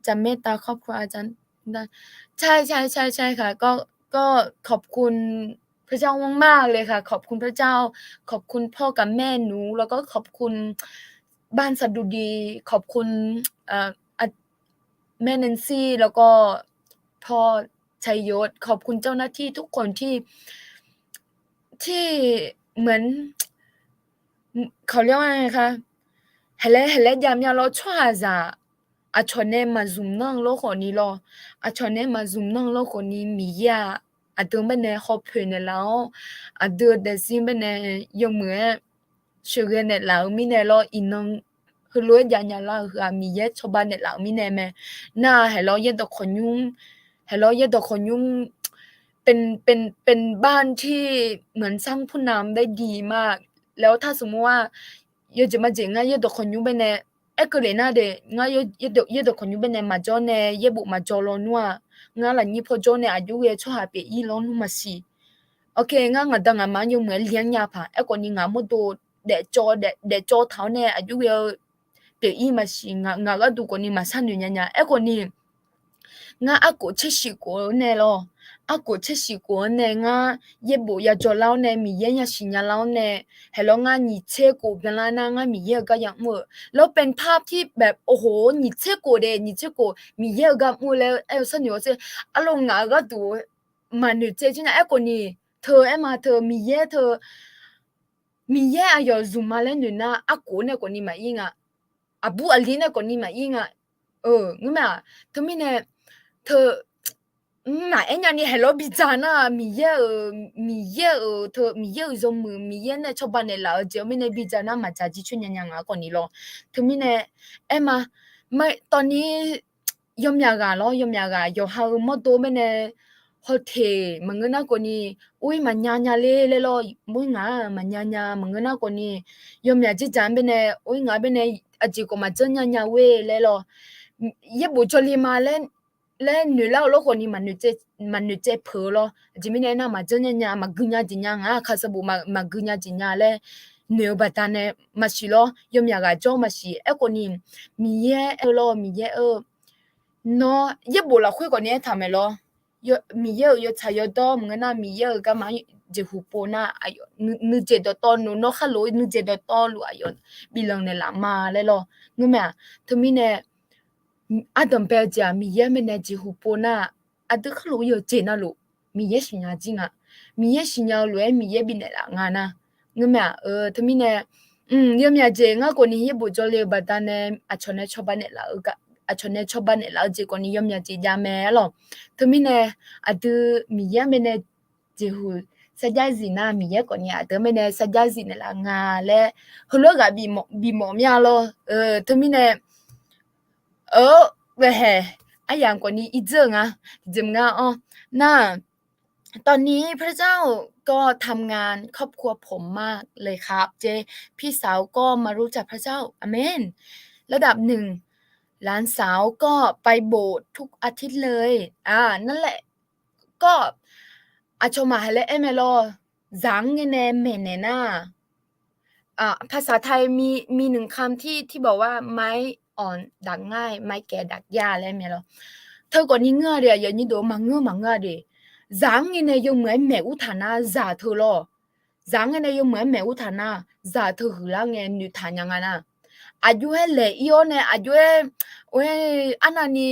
จะเมตตาครอบครัวอาจารย์ ใช่ใช่ใช่ใช่ค่ะ ก็ ก็ขอบคุณพระเจ้ามากๆเลยค่ะ ขอบคุณพระเจ้า ขอบคุณพ่อกับแม่หนู แล้วก็ขอบคุณบ้านสดุดี ขอบคุณ เอ่อ แม่แนนซี่ แล้วก็พ่อชัยยศ ขอบคุณเจ้าหน้าที่ทุกคนที่ ที่เหมือน เขาเรียกว่าไงคะ haeqlaer haeqlaer jav mya lawr tsawrhaqzaq aqcawq nae maqzmq nanr-eu lawr khawf ni lawr, aqcawq nae maqzmq nanr-eu lawr khawf ni Miqyaer-aq aqdui-anr baenae hawpoeq naeqlaf-awr, aqdui-eu daefzir baenae yawmuiq-aer sheuqghae naeqlaf-eu mirnae lawr, iqnan heulof-aer jav nya lar-euq heu-aq Miqyaer cawba naeqlaf-euq mirnae mae. Nar-aq haeqlawr yaerdawq khawqnymr, haeqlawr yaerdawq khawqnymr เป็น เป็น เป็นบ้านที่เหมือนสร้างผู้นำได้ดีมาก แล้วถ้าสมมุติว่า yawjeq majeq ngar yaerdawq khawqnymr baenae, aerkeuv lef nar de ngar yaerdawq khawqnymr baenae maqjawr nae yaerbof maqjawr lawnmr-aq, ngar lafnyir paw jawr nae aqjox ghae-eu tsawrhaq pyeuf ir lawnmr maqsiq. Awr, ngar ngaqda ngaqma-anr yawmuiq-aer li-anr nya paq. Aerkhawf ni ngaq mawrdo daefcawv daefcawv taq-awr nae aqjox ghae-eu pyeuf ir maqsiq. Ngaq gharduq khawf ni maqshar noeq nya nya. Aerkhawf ni ngar arkhof tser shif khof-anr nae lawr, arkhof tser shif khof-anr nae ngar yaerbof yajawr lar-awr nae Miqyaer yasiq nya lar-awr nae, haeqlawr ngar nyiq tser khof byanlar nar ngar Miqyaer-euq gar yamr-euq lawr, เป็นภาพที่แบบ โอ้โห nyiq tser khof de, nyiq tser khof Miqyaer-euq gar mr-eu laer aer-eu sharnoeq-awr tser, arlawr ngaq-euq gharduq maqnoeq tsaev jir nar. Aerkhawf ni teu aer ma teu Miqyaer teu Miqyaer aqyawf zmq ma laer noeq nar arkhof nae khawf ni maqir nga. Aqbur aqli nae khawf ni maqir nga. Ngeur mae-aq, teumirnae teu maqaer nya ni haeqlawr bidzaq nar Miqyaer-euq, Miqyaer-euq teu Miqyaer-euq yawmuiq Miqyaer nae cawba naeqlaf-eu jeq-awr mirnae bidzaq nar maqdzaq jircoer nya nya ngaq khawf ni lawr. Teumirnae aer ma, tawv ni yawmyaq ghaq lawr, yawmyaq ghaq yawqha-eu mawrdo mirnae hawteq maqngeur nar khawf ni, or-ir maqnya nya ler laer lawr, or-ir ngaq-a maqnya nya maqngeur nar khawf ni, yawmyaq dzerdzaq-anr baenae or-ir ngaq-a baenae aqjeq khawf maqjanr nya nya ghoer laer lawr, yaerbof jawrle ma laer laer noeqlar-eu lawr khawf ni maqnoeq caev peuq-eu lawr. Aqjeq mirnae aernar, maqjanr nya nya, maqgui nya jeq nya, ngaq-aq คาสบู่ maqgui nya jeq nya laer noeq-eu baqdanae maqsiq lawr. Yawmyaq ghaq jawr maqsiq. Aerkhawf ni, Miqyaer aer-eu lawr, Miqyaer aer-eu, nawr yaerbof lafkhoer khawf ni aertaq maeq lawr. Miqyaer-euq yawtsaq yawdawr maqngeur nar, Miqyaer-euq garma jeqhu pov nar, nuijeq dawqtawvluf, nawr khar lof-aer nuijeq dawqtawvluf aqyawf biflanq naeqlaf ma laer lawr. Ngeur mae-aq, teumirnae ardanq bae-eu jeq-aq, Miqyaer mirnae jeqhu pov nar, aqdui khar lof-aer yawjeq navluf Miqyaer siqnya jir nga. Miqyaer siqnya-eu lof-aer Miqyaer bifnaeq laf nga nar. Ngeur mae-aq, teumirnae, yawmyaq jeq ngar khawf ni yaerbof jawrle-eu baqdanae, aqcawq nae cawba naeqlaf-eu, aqcawq nae cawba naeqlaf-eu jeq khawf ni yawmyaq jeq jav mae-a lawq. Teumirnae, aqdui Miqyaer mirnae jeqhu sarjax zif nar, Miqyaer khawf ni aqdui mirnae sarjax zif naeqlaf nga laer heulof-aer ghaq bifmawf mir-a lawr. Teumirnae, เออ aryamq khawf ni irdzeur-eu nga, tiqjeq nga-awr nar, ตอนนี้พระเจ้าก็ทำงานครอบครัวผมมากเลยครับ เจ พี่สาวก็มารู้จักพระเจ้า อาเมน ระดับหนึ่ง หลานสาวก็ไปโบสถ์ทุกอาทิตย์เลย อ่า นั่นแหละ ก็ aqcawq maqhae laer aer mae lawr. Zaq-anr ngae nae maeqnaeq nar, ภาษาไทยมี มีหนึ่งคำที่ ที่บอกว่าไม้อ่อนดัดง่าย ไม้แก่ดัดยาก laer mae lawr. Teu khawf ni ngeur-a de, aqyawf nyir dov maqngeur maqngeur-a de. Zaq-anr ngae nae yawmuiq-aer maeq ur taq nar zaq teu lawr. Zaq-anr ngae nae yawmuiq-aer maeq ur taq nar, zaq teu huiqlar ngae noeqtaq nya nga nar, aqjox-aer laeq ir-awr nae aqjox-aer, oe, arnavni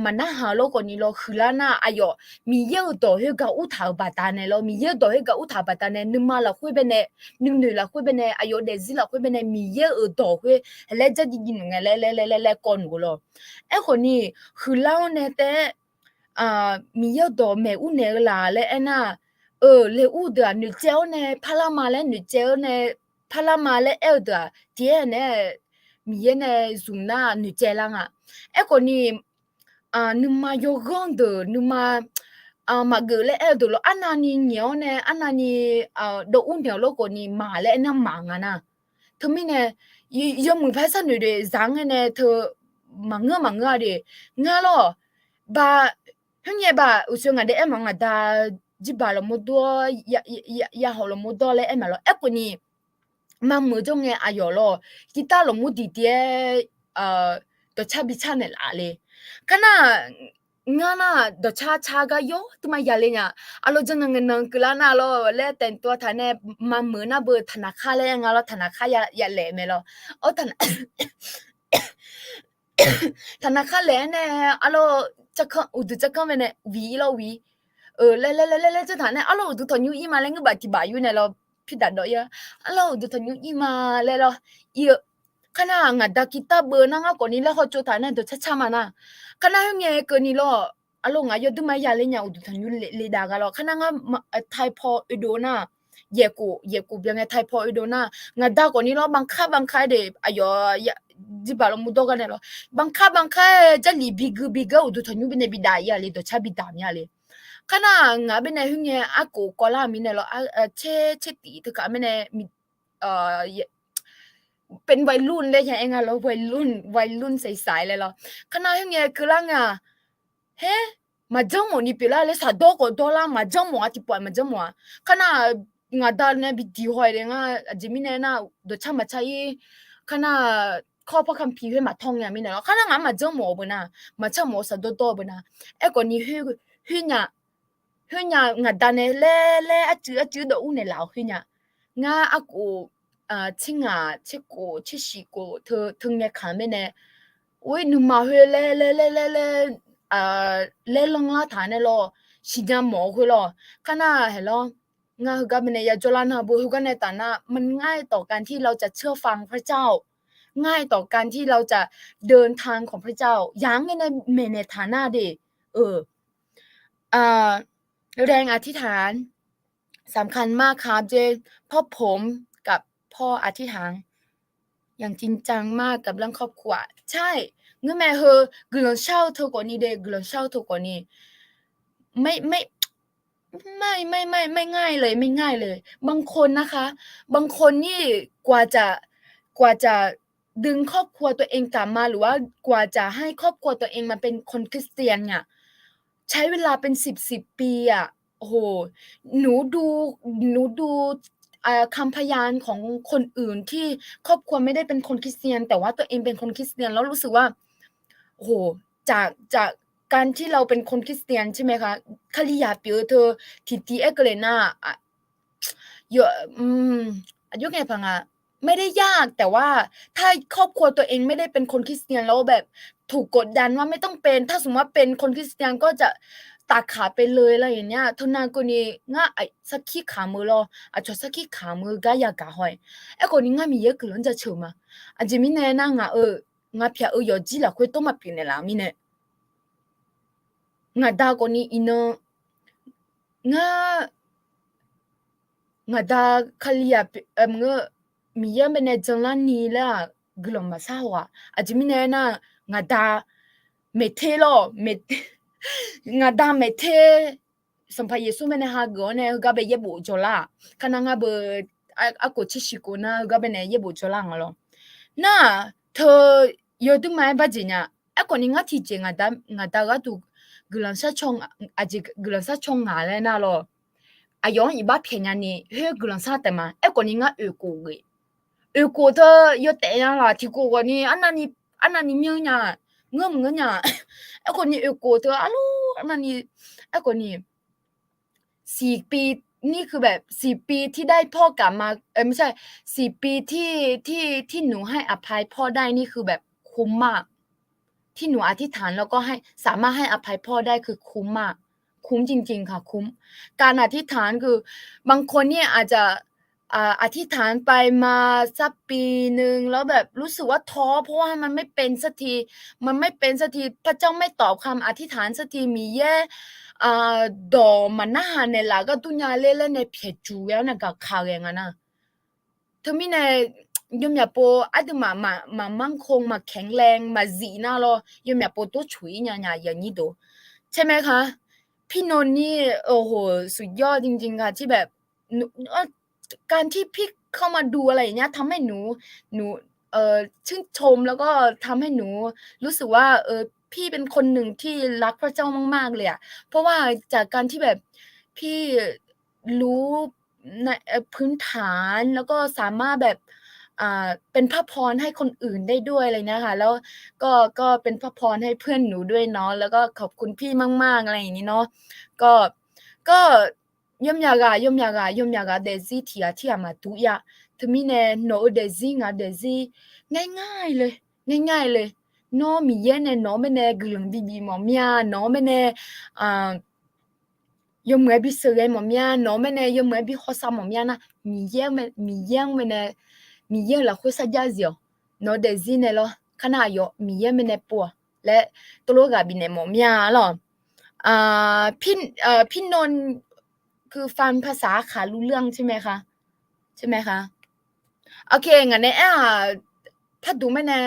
maqnarhaq-eu lawr khawf ni lawr huiqlar nar, aqyawf Miqyaer-euq dawq khoergaq ur taq-euq baqdanae lawr, Miqyaer-euq dawq khoergaq ur taq-euq baqdanae nuima lafkhoer baenae, nuinoeq lafkhoer baenae, aqyawf daefzir lafkhoer baenae Miqyaer-euq dawq khoer hae laer dzardziv dziv noeq ngae laer laer laer laer kawv noeq-eu lawr. Aerkhawf ni, huiqlar-awr nae taef-aer Miqyaer-euq dawq maeq ur naeq-eu laq laer aernar, eu, laeq ur deuq-aq noeqtsaev-awr nae parlar ma laer noeqtsaev-awr nae parlar ma laer aer-eu deuq-aq, tiqaer nae Miqyaer nae zmq nar noeqtsaev lar nga. Aerkhawf ni, nuima yawghanr deuq nuima maqgeuf laer aer-eu deuq lawr, arnavni nyaef-awr nae arnavni dawv ur naeq-eu lawr khawf ni maq laer aernar maq nga nar. Teumirnae, yawmuiq par sharnoeq de, zaq-anr ngae nae teu maqngeur maqngeur-a de, ngar lawr, ba, khoerngae ba uqshoe ngaq dae aer ma ngaq da jirbaq lafmawr dawr-awr, yahawq lafmawr dawr laer aer ma lawr. Aerkhawf ni, maqmuiq jawr ngae aqyawf lawr, guitar lafmur diqdiq-aer dawqcar bi car naeqlaf le. Kar nar, ngar nar dawqcar car gar yawr teumav yale nya. Arlawr janr nan ngae nan keuvlar nar lawr laer taeq tov taq nae, maqmuiq nar beu taqnaq kar laer aer nga lawr, taqnaq kar yalaef mae lawr. Awr, taqnaq kar laef-aer nae, arlawr, uqduq carkanr mae nae wiq-ir lawr wiq-ir. Laer laer laer laer laer janr taq nae arlawr uqduq tanqnymr ir ma laer ngeur baf tiq baf yur nae lawr, pirdaq dawv-ir-a. Arlawr uqduq tanqnymr ir ma laer lawr, ir-eu. Kar nar ngaq da guitar beu nar ngar khawf ni laer hawtsov taq nae dawqcar car ma nar. Kar nar khoerngae keuvni lawr, arlawr ngaq yawduir ma yale nya uqduq tanqnymr le dav gar lawr. Kar nar ngar taipaw oedov nar, yaeqkhof yaeqkhof byan ngae taipaw oedov nar, ngaq da khawf ni lawr, banqkar banqkar-aer de, aqyawf jirbaq lafmur dawr gar nae lawr, banqkar banqkar-aer jarlif bigui bigui-aer uqduq tanqnymr binae bi daq-ir-a le, dawqcar bi daq mir-a le. Kar nar ngaq baenae khoerngae arkhof kawvlar mirnae lawr, tser tser tif teukaq mirnae เป็นวัยรุ่น laer ya aer nga lawr, วัยรุ่น วัยรุ่นใสๆ laer lawr. Kar nar khoerngae keuvlar nga, her, maqjanr mawf ni pyeuflar laer, shaqdawr khawf dawrlar, maqjanr mawf-a, tiqpawf maqjanr mawf-a. Kar nar ngaq da nae bi diq haw-aer de ngar, aqjeq mirnae nar dawqcar maqcar-ir. Kar nar kawr par คัมภีร์ khoer maqtawr ngae mirnae lawr. Kar nar ngaq-anr maqjanr mawf-eu beu nar, maqcar mawf-eu shaqdawr dawr-eu beu nar. Aerkhawf ni khoer nya, khoer nya ngaq da nae laer laer arcuiv arcuiv dawv ur naeqlaf-awr khoer nya. Ngar arkhof tser ngaq tser khof tser shiq khof teu ngae kaq-eu mirnae, or-ir nuima khoer laer laer laer laer laer, laer lanrlar taq nae lawr, siqnya mawf-eu khoer lawr. Kar nar haeq lawr, ngar heugar baenae yajawr lar nar beu heugar nae taf nar, มันง่ายต่อการที่เราจะเชื่อฟังพระเจ้า ง่ายต่อการที่เราจะเดินทางของพระเจ้า yaq-anr ngae nae maeqnaeq taq nar de, eu, แรงอธิษฐาน สำคัญมากครับ เจ เพราะผมกับพ่ออธิษฐาน อย่างจริงจังมากกับเรื่องครอบครัว ใช่ ngeur mae heu, guiqlanq shar-eu teu khawf ni de, guiqlanq shar-eu teu khawf ni, ไม่ ไม่ ไม่ ไม่ ไม่ ไม่ง่ายเลย ไม่ง่ายเลย บางคนนะคะ บางคนนี่ กว่าจะ กว่าจะ ดึงครอบครัวตัวเองกลับมา หรือว่ากว่าจะให้ครอบครัวตัวเองมาเป็นคนคริสเตียนเนี่ย ใช้เวลาเป็นสิบสิบปีอะ โอ้โห หนูดู หนูดู เอ่อ คำพยานของคนอื่นที่ครอบครัวไม่ได้เป็นคนคริสเตียน แต่ว่าตัวเองเป็นคนคริสเตียน แล้วรู้สึกว่า โอ้โห จาก จากการที่เราเป็นคนคริสเตียนใช่ไหมคะ Kalizaq pyeuf-eu teu tiqtiv aer keuvle nar-aq, อายุไงพังอะ ไม่ได้ยาก แต่ว่าถ้าครอบครัวตัวเองไม่ได้เป็นคนคริสเตียน แล้วแบบถูกกดดันว่าไม่ต้องเป็น ถ้าสมมติว่าเป็นคนคริสเตียนก็จะตัดขาดไปเลยอะไรอย่างเงี้ย Teunav keuvni ngar sarkir kamq-eu lawr, aqcawq sarkir kamq-eu gar yagaq haw-aer. Aerkhawfni ngar Miqyaer guiqlanq jaceuq ma. Aqjeq mirnae nar ngaq-euq, ngaq pyaq-eu yawqjir lafkhoer tov maqpyeuf naeqlaf-eu mirnae, ngaqda khawfni iqnan ngar, ngaqda Kalizaq pyeuf-eu, Miqyaer baenae janlarni laer-aq guiqlanq maqsar haw-aq. Aqjeq mirnae aernar, ngaqda maeqter lawr, ngaqda maeqter Sanqpaq Yeqsur baenae hageuf-awr nae heugar bae yaerbof jawrlar-aq. Kar nar ngar beu arkhof tser shiq khof nar heugar baenae yaerbof jawrlar nga lawr. Nar-aq teu yawduirma-aer barjeq nya. Aerkhawfni ngar tiqjeq ngaqda gharduq guiqlanq shar caw, aqjeq guiqlanq shar caw ngaq laer nar lawr. Aqyawf-anr iqbax pyaeq nyani khoer guiqlanq shar taef ma. Aerkhawfni ngar oeq khof ghae, oeq khof teu yawtaef nya laf tiqkhof ghawqni arnavni myanr nya, ngeurmq ngeur nya. Aerkhawfni oeq khof teu arlawr arnavni, aerkhawfni สี่ปี นี่คือแบบ สี่ปีที่ได้พ่อกลับมา เออ ไม่ใช่ สี่ปีที่ ที่ ที่หนูให้อภัยพ่อได้นี่คือแบบคุ้มมาก ที่หนูอธิษฐานแล้วก็ให้ สามารถให้อภัยพ่อได้คือคุ้มมาก คุ้มจริงๆค่ะ คุ้ม การอธิษฐานคือบางคนเนี่ยอาจจะ อ่า อธิษฐานไปมาสักปีหนึ่งแล้วแบบรู้สึกว่าท้อ เพราะว่ามันไม่เป็นสักที มันไม่เป็นสักที พระเจ้าไม่ตอบคำอธิษฐานสักที Miqyaer, อ่า dawq maqnar haq naeqlaf gharduq nya ler laer nae pyaeq juq ghae-awr nae gaqkaq ghae nga nar. Teumirnae yawmyaq pov aqduimaf maq, maq มั่นคง maq แข็งแรง maq zif nar lawr, yawmyaq pov tov coq-ir nya nya yaqnyir dov. ใช่ไหมคะ พี่นนท์นี่ โอ้โห สุดยอดจริงๆค่ะ ที่แบบ การที่พี่เข้ามาดูอะไรอย่างเงี้ย ทำให้หนู หนู เอ่อ ชื่นชม แล้วก็ทำให้หนูรู้สึกว่า เออ พี่เป็นคนหนึ่งที่รักพระเจ้ามากๆเลยอะ เพราะว่าจากการที่แบบพี่รู้ใน เอ่อ พื้นฐาน แล้วก็สามารถแบบ อ่า เป็นพระพรให้คนอื่นได้ด้วยอะไรเงี้ยค่ะ แล้วก็ ก็เป็นพระพรให้เพื่อนหนูด้วยเนาะ แล้วก็ขอบคุณพี่มากๆอะไรอย่างนี้เนาะ ก็ ก็ Yawmyaq ghaq, yawmyaq ghaq, yawmyaq ghaq daefzir tiq ghaq tirghaq maqdur ya. Teumirnae nawq-eu daefzir ngaq-eu daefzir ง่ายๆ le, ง่ายๆ le. Nawr Miqyaer nae nawq-anr baenae guiqlanq bibif mawf mir-a, nawq-anr baenae yawmuiq-aer bi sheuqghae mawf mir-a, nawq-anr baenae yawmuiq-aer bi hawsav mawf mir-a nar, Miqyaer-anr baenae, Miqyaer-euq lafkhoer sarjax zif-awq. Nawq-eu daefzir nae lawr, kar nar aqyawf Miqyaer baenae pov-awq laer teulof ghaq bifnaeq mawf mir-a lawr. พี่นนท์ คือฟังภาษา ค่ะ รู้เรื่องใช่ไหมคะ ใช่ไหมคะ โอเค ngaq nae aer-aq, pardmq baenae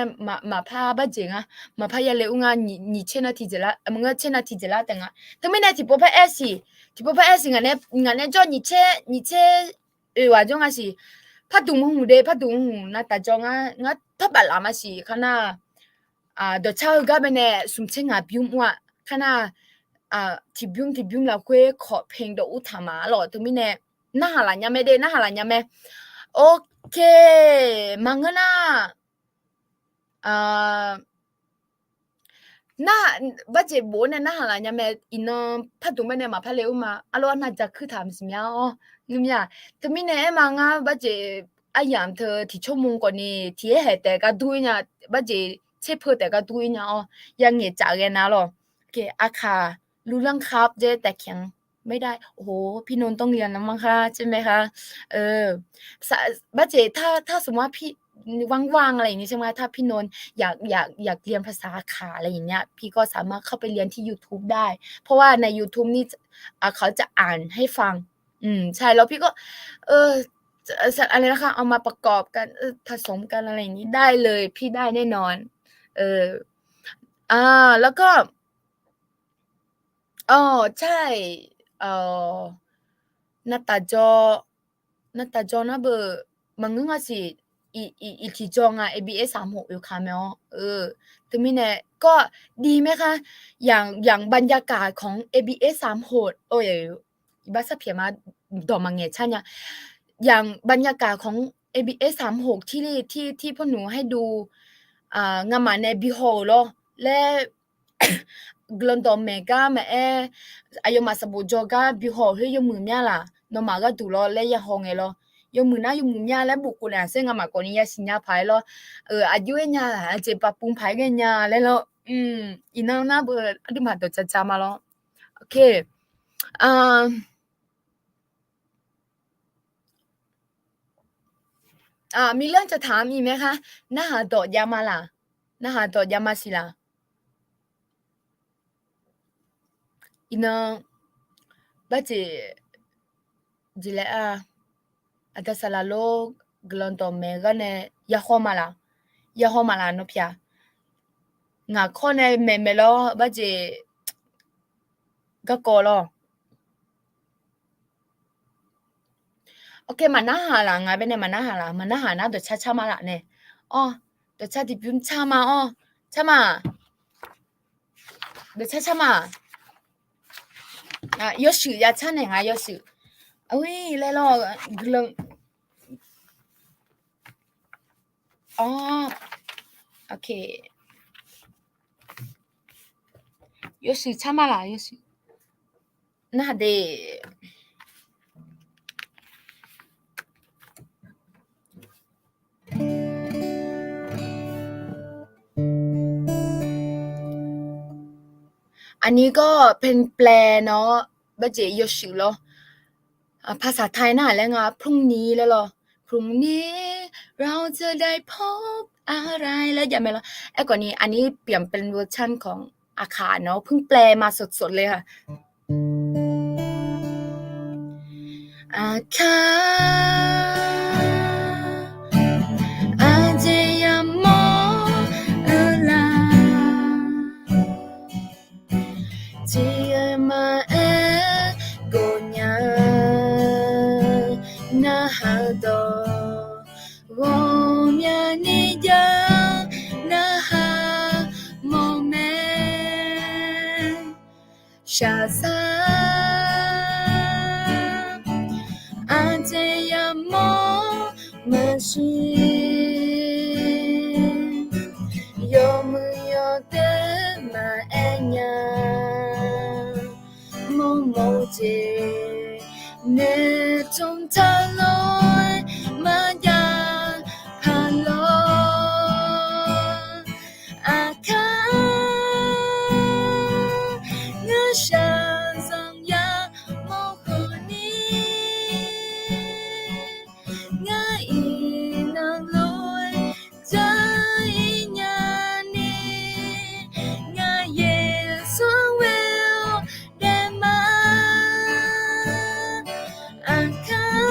maqpar barjeq nga, maqpar yale ur nga, nyiq tser nar tiqjeq lar, maqngeur tser nar tiqjeq lar taef nga. Teumirnae tiqpov par aer siq, tiqpov par aer siq, ngaq nae jawr nyiq tser, nyiq tser oeq ghaq jawr nga siq. Pardmq hmq de, pardmq hmq navtaf jawr ngar, ngar parbaf laf ma siq kar nar. Dawqcar heugar baenae smq tser ngaq bymr ur-aq, kar nar tiqbymr tiqbymr lafkhoer ขอเพลง dawq ur taq ma lawq. Teumirnae narhaq laf nya mae de, narhaq laf nya mae. โอเค maqngeur nar nar, barjeq bof-awr nae narhaq laf nya mae. Iqnan pardmq baenae maqpar le ur ma. Arlawr arnav ja kuir taq maqsiq mya-awr ngeur mir-aq. Teumirnae aer ma, ngar barjeq aryamq teu tiqcawr mq khawfni tiq aer haeq taef gar dur-ir nya, barjeq tser peu taef gar dur-ir nya-awr, yangaeq tsaf ghae nar lawq. Aqkaq รู้เรื่องครับ dzae taef kyanq ไม่ได้ โอ้โห พี่นนท์ต้องเรียนแล้วมั้งคะ ใช่ไหมคะ เออ barjeq ถ้า ถ้าสมมติว่าพี่ ว่างๆ อะไรอย่างนี้ใช่ไหมคะ ถ้าพี่นนท์อยาก อยาก อยากเรียนภาษาอาข่าอะไรอย่างเงี้ย พี่ก็สามารถเข้าไปเรียนที่ YouTube ได้ เพราะว่าใน YouTube นี่ อ่ะ เขาจะอ่านให้ฟัง อืม ใช่ แล้วพี่ก็ เออ อะไรนะคะ เอามาประกอบกัน เออ ผสมกันอะไรอย่างนี้ได้เลย พี่ได้แน่นอน เออ อ่า แล้วก็ อ๋อ ใช่ เอ่อ navtaf jawr, navtaf jawr nar beu, maqngeur nga siq. iq, iq, iq tiqjawr nga A B S สามหก oe ka mae-awr. Teumirnae kawr diq mae kha, อย่าง บรรยากาศของ A B S สามหก iqbax sarpyaeq ma, dawq maqngaeq car nya. อย่าง บรรยากาศของ A B S สามหก ที่ ที่ ที่พวกหนูให้ดู ngamaf nae bihaw-euq lawr laer, guiqlanq dawqmaeq gar maqaer, aqyawfmaf sanqbof jawr gar bihaw-euq khoer yawmuiq mya laq, nawmaf gharduq lawr laer yahaw ngae lawr. Yawmuiq nar yawmuiq mya laer bof khof naeq-aq sher, ngamaf khawfni yasiq nya paq-aer lawr. Aqjox-aer nya, aqjeq baqpuv paq-aer ghae nya laer lawr. Iqnan nar beu aqduimaf dawq jaja ma lawr. Miqlanr caqtaq-anr ir mae kha, narhaq dawq jav ma laq, narhaq dawq jav ma siq laq. Iqnan, barjeq jeq laer-a, aqda saqlaq lor, guiqlanq dawqmaeq gar nae yahaw ma laq, yahaw ma laq nawr pyaeq-a. Ngaq kawr nae maeqmaeq lawr, barjeq garkawv lawr. Awr, maqnarhaq laq, ngaq baenae maqnarhaq laq, maqnarhaq nar dawqcar car ma laq nae. Awr, dawqcar tiqbymr car ma-awr, car ma. Dawqcar car ma. Yawshuif ya car naeq nga, yawshuif. Ui, laer lawr, guiqlanq. Awr, yawshuif car ma laq, yawshuif. Narhaq de. Aqnyir gawr แปล nawr, barjeq yawshuif lawr. ภาษาไทย narhaq laer nga, พรุ่งนี้ laer lawr. พรุ่งนี้เราจะได้พบอะไร laer jav mae lawr. Aerkhawfni aqnyir เปลี่ยนเป็นเวอร์ชันของ Aqkaq nawr เพิ่งแปลมาสดๆเลยค่ะ. Aqkaq, aqjeq yamawr-eu la, tiqghaq maqaer ghofnya-eu narhaq dawq ghawqmyani jav narhaq mawf mae. Shaqsar aqjeq yamawr maqsiq, yawmuiq yawdoer maqaer nya, mawrmawr-eu jeq noeqtmq taq lof-aer maqjav paq lawr. Aqkaq, ngar shaqzanq yamawr khawfni, ngar iqnan lof-aer jawr-ir nyani, ngar Yeqsur ghoe-awr daef ma. Aqkaq,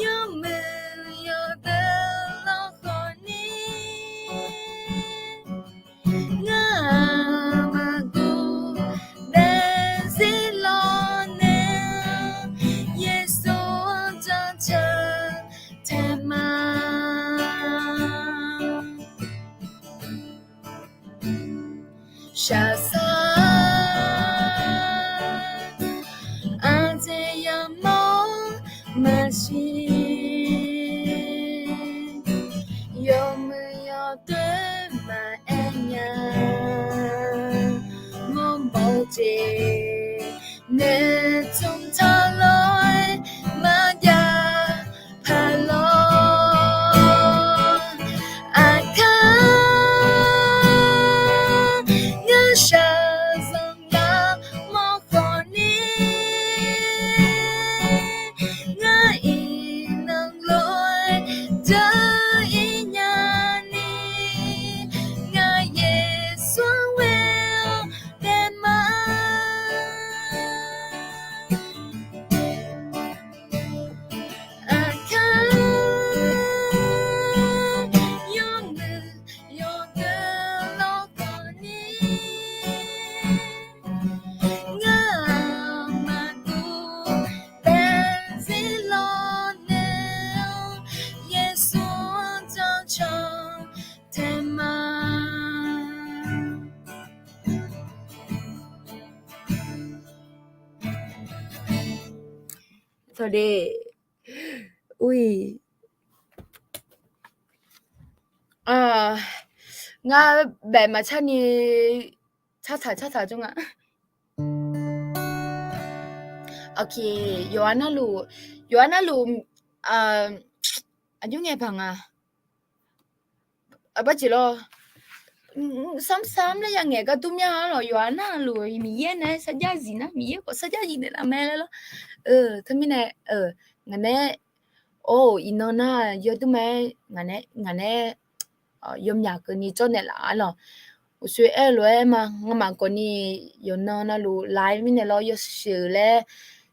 yawmuiq yawdoer lawr khawfni, ngar-aq maqguv daefzir lawr nae, Yeqsur-anr jan ceuq taeq ma. Shaqsar aqjeq yamawr maqsiq, yawmuiq yawdoer maqaer nya, mawrmawr-eu jeq noeqtmq taq lof-aer maqjav paq lawr. Aqkaq, ngar shaqzanq yamawr khawfni, ngar iqnan lof-aer jawr-ir nyani, ngar Yeqsur ghoe-awr daef ma. Aqkaq, yawmuiq yawdoer lawr khawfni, ngar-aq maqguv daefzir lawr nae de. Ui. Ngar baef maqcar ni cartaq cartaq jawr nga. Ok, yawqha navluf, yawqha navluf, aqjox ngae paq nga. Barjeq lawr, samsam laer ya ngaeq gar dur mya lawq, yawqha navluf Miqyaer nae sarjax zif nar, Miqyaer khawf sarjax zif naeqlaf mae laer lawr. Teumirnae, ngaq nae, or, iqnan nar yawdur ma-aer, ngaq nae, yawmyaq keuvni jawr naeqlaf-a lawq. Uqshoe aer-eu lof-aer ma, ngamaf khawfni yawqnan navluf laf-aer mirnae lawr, yawshuif laer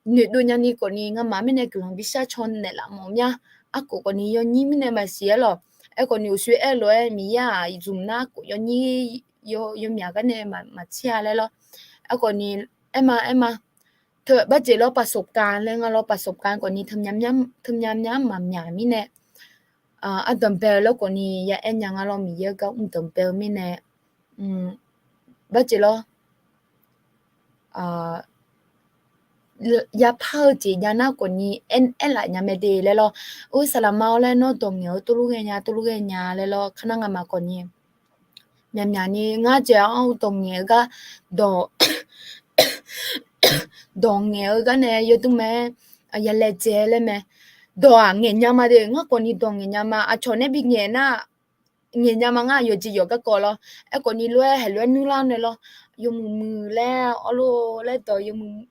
noeqdov nyani khawfni ngamaf mirnae guiqlanq bishar caw naeqlaf mawf mya. Arkhof khawfni yawnyir mirnae maqsiq-aer lawq. Aerkhawfni uqshoe aer-eu lof-aer Miqyaer-aq zmq nar khof yawnyir, yawmyaq gar nae maqtser-a laer lawr. Aerkhawfni aer ma, aer ma. Teu barjeq lawr ประสบการณ์ laer nga lawr, ประสบการณ์ khawfni teumyamyar maqmyaq mirnae, ardanq bae-eu lawr khawfni ya aer nya nga lawr, Miqyaer gar mr danq bae-eu mirnae, barjeq lawr, yapar-eu jeq jav nar khawfni aerlaf nya mae de laer lawr. Or, saqlaqma-awr laer nawr dawq ngaeq-eu tov lur ghae nya, tov lur ghae nya laer lawr, kar nar ngamaf khawfni myaqmyaq ni ngar jeq-anr dawq ngaeq-eu gar, dawq dawq ngaeq-eu gar nae yawdur ma-aer ya laejae laer mae. Dawq-aq ngaeq nya ma de, ngar khawfni dawq ngaeq nya ma. Aqcawq nae bi ngaeq nar, ngaeq nya ma, ngar yawqjeq yawq garkawv lawr. Aerkhawfni lof-aer haiq lof-aer nuirlar nae lawr, yawmuiq muiq laer awrlo laer dawq yawmuiq,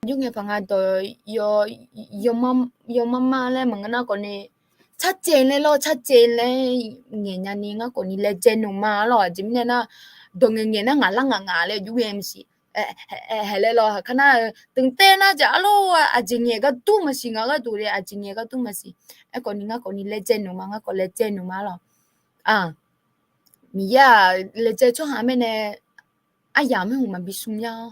aqjox ngae paq nga dawq, yawmar mar laer maqngeur nar khawfni, carcaev laer lawr, carcaev laer ngaeq nya ni ngar khawfni laejae noeq ma lawr. Aqjeq mirnae nar, dawq ngaeq ngaeq nar ngaq lar ngaq ngaq laer aqjox ghae maqsiq. Haeq laer lawr, kar nar-eu dmq taev nar jeq arlo, aqjeq ngaeq gar dur maqsiq, ngaq gharduq le aqjeq ngaeq gar dur maqsiq. Aerkhawfni ngar khawfni laejae noeq ma, ngar khawf laejae noeq ma lawr. Miqyaer-aq laejae tsawrhaq mirnae aryamq maerhmq maqbi smr mya-awr.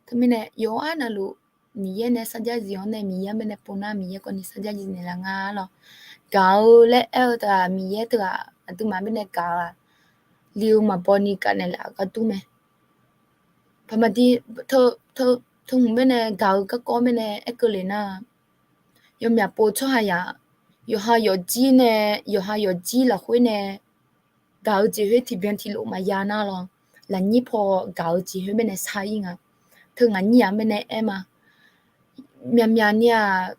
Teumirnae yawqha navluf Miqyaer nae sarjax zif-awr nae Miqyaer mirnae pov nar Miqyaer khawfni sarjax zif naeqlaf nga lawr. Gaq-eu laer aer-eu teu-aq Miqyaer teu-aq aqduimaf mirnae gaq-eu-aq, li-eu maqbaw ni gaq naeqlaf-eu gar dur mae. Paqmaqdi teu hmq mirnae gaq-eu garkawv mirnae aerkeuv le nar, yawmyaq pov tsawrhaq yaq, yawqha yawfjir nae, yawqha yawfjir lafkhoer nae gaq-eu jeq khoer tiqbyan tiqlof maqya nar lawr, lafnyir paw gaq-eu jeq khoer mirnae shar-ir nga. Teu ngaq nyir-aq mirnae aer ma. Myaqmyaq ni-aq,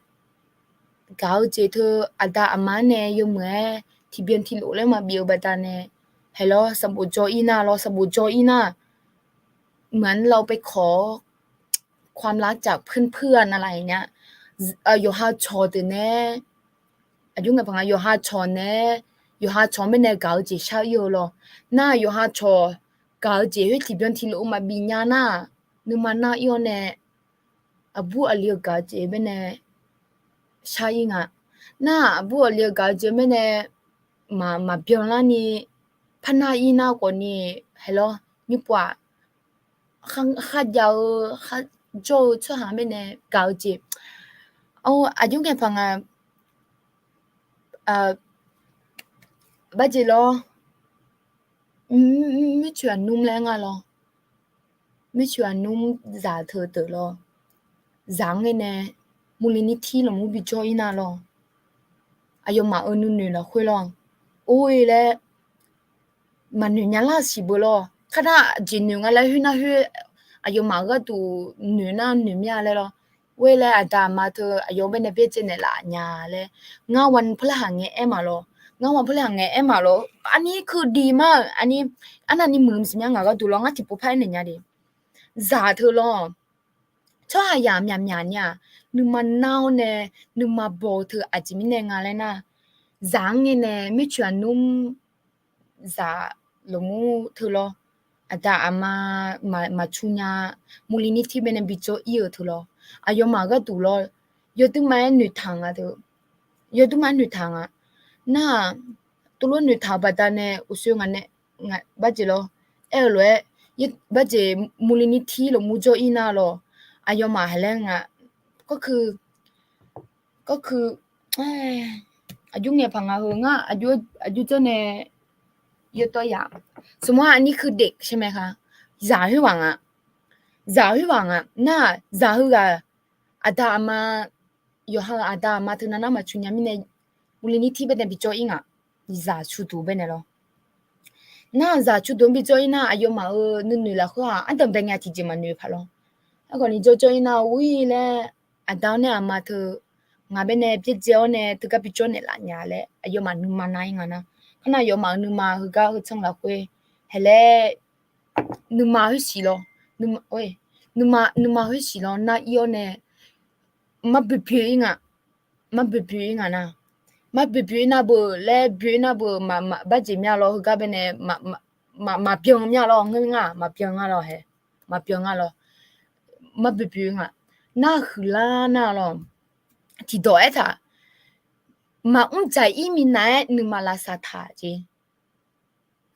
gaq-eu jeq teu aqda aqma nae yawmuiq-aer tiqbyan tiqlof laer maqbif-eu baqdanae, haeq lawr sanqbof jawr-ir nar lawr, sanqbof jawr-ir nar, เหมือนเราไปขอความรักจากเพื่อนๆ อะไรอย่างเงี้ย yawqha cawq deuq nae, aqjox ngae paq nga, yawqha cawq nae, yawqha cawq mirnae gaq-eu jeq shar-ir-eu lawr. Nar yawqha cawq gaq-eu jeq khoer tiqbyan tiqlof-eu maqbif nya nar, nuima nar-ir-awr nae, aqbur aqli-eu gaq-eu jeq mirnae shar-ir nga. Nar aqbur aqli-eu gaq-eu jeq mirnae maqbyan larni, parnar-ir nar khawfni, haeq lawr, nymrpov-aq, kharjav-eu, kharjawr-eu tsawrhaq mirnae gaq-eu jeq, aqjox ngae paq nga, barjeq lawr, mircoeq aqnmr laer nga lawr. Mircoeq aqnmr zaq teu deuq lawr. Zaq-anr ngae nae muliqnirtir lafmur bijawr-ir nar lawr. Aqyawfmaf-euq nuinoeq lafkhoer lawr, or-e laer maqnoeq nya lar siq beu lawr. Kar nar aqjeq noeq nga laer khoer nar khoer, aqyawfmaf-euq gharduq noeq nar noeq mir-a laer lawr. Or-e laer aqda aqma teu aqyawf baenae byaerdzae naeqlaf nya laer, ngar วันพฤหัส ngae aer maqlawr. Ngar วันพฤหัส ngae aer maqlawr. Arnir keuv diq ma-euq, arnir, arnavni muiq maqsiq mya ngaq gharduq lawr, ngar tiqpov par aernaeq nya de. Zaq teu lawr, tsawrhaqzaq myaqmyaq ni-aq, nuima nar-awr nae, nuima baw-eu teu aqjeq mirnae nga laer nar, zaq-anr ngae nae mircoeq aqnmr zaq lafmur teu lawr, aqda aqma maqtsu nya, muliqnirtir baenae bijawr-ir-euq teu lawr, aqyawfmaf gharduq lawr, yawdui ma-aer noeqtaq nga teu, yawdui ma-aer noeqtaq nga. Nar-aq, tov lof noeqtaq-euq baqdanae uqshoe ngaq nae, barjeq lawr, aer-eu lof-aer, barjeq muliqnirtir lafmur jawr-ir nar lawr, aqyawfmaf haq laer nga, gawrkui, gawrkui, aqjox ngae paq nga heu ngar, aqjox janr nae, yawtawv yaq, สมมุติว่า arnir keuv diq shir mae ka, zaq khoer ghaq nga, zaq khoer ghaq nga nar-aq, zaq heughaq aqda aqma, yawqha-euq aqda aqma teunav nar maqtsu nya mirnae, uvli nir tir baenae bijawr-ir ngaq. Zaq cu duq baenae lawr. Nar zaq cu duq-anr bijawr-ir nar, aqyawfmaf-euq nuinoeq lafkhoer-aq, ardanqbae ngae tiqjeq maqnoeq paq lawr. Aerkhawf ni jawrjawr-ir nar, ur-ir laer, aqda-awr nae aqma teu, ngaq baenae byaerdzae-awr nae teugar bijawr naeqlaf nya laer aqyawfmaf nuima nar-ir nga nar. Kharnar aqyawfmaf-euq nuima heugar heu tsanr lafkhoer, haeq laer, nuima khoersiq lawr, nuima, nuima khoersiq lawr nar-ir-awr nae, marboeq boeq-ir nga, marboeq boeq-ir nga nar, marboeq boeq-ir nar beu laer boeq-ir nar beu, maq, maq barjeq mya lawr, heugar baenae, maq, maq, maq, maqbyan mya lawr, ngeur nga, maqbyan nga lawr haeq, maqbyan nga lawr, marboeq boeq-ir nga, nar huiqlar nar lawr, tiqdawq aertaq, maqmr dzaq-ir minav-aer nuima lavsav taq jeq.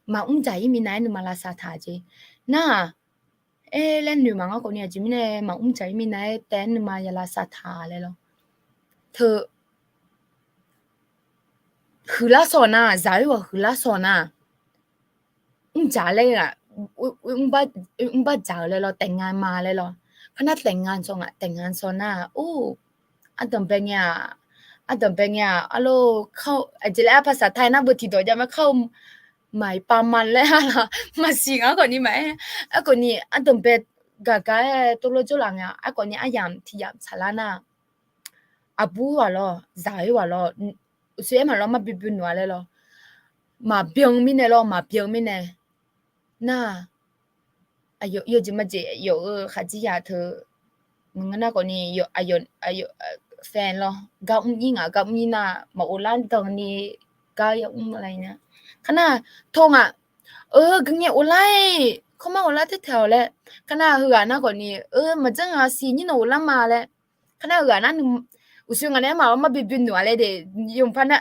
Maqmr dzaq-ir minav-aer nuima lavsav taq jeq. Nar-aq, aer laer noeq maqngeur khawf ni aqjeq mirnae maqmr dzaq-ir minav-aer taef-aer nuima ya lavsav taq laer lawr. Teu, huiqlar sawq nar, zaq-ir ghawq huiqlar sawq nar, mr dzaq laer-aq, mr bar dzaq-eu laer lawr, แต่งงาน ma laer lawr. Kharnar แต่งงาน sawq ngaq, แต่งงาน sawq nar, or, ardanqbae ngae-aq, ardanqbae ngae-aq, arlor, kar, aqjeq laer arpaq saqtaq nar beu tiqdawq jav ma kar-eu, maqpav ma laer-a lawr, maqsiq nga khawf ni maqaer. Aerkhawf ni ardanqbae gaq gaq-aer tov lor jawrlaf ngae-aq, aerkhawf ni aryamq tiqyamq saqlar nar, aqbur ghaq lawr, zaq-ir ghaq lawr, uqshoe aer maqlawr, marboeq boeq noeq-a laer lawr. Maqbyan mirnae lawr, maqbyan mirnae. Nar, aqyawf yawjeq majeq yawf-eu khaqdzerzaq teu, maqngeur nar khawf ni, aqyawf, aqyawf, แฟน lawr, gar mr-ir ngaq, gar mr-ir nar, maqghov lar dan ni, gar ya mr lar nar. Kharnar, tov ngaq, eu, guiqngae ghov lar-iq, kawrmar ghov lar taertaeq-awq laer. Kharnar heughaq nar khawf ni, eu, maqdzanr ngaq siq nyir nawq ghov lar ma laer. Kharnar heughaq nar, uqshoe ngaq nae aer maqlawr, marboeq boeq noeq-a laer de, yawqpar nar,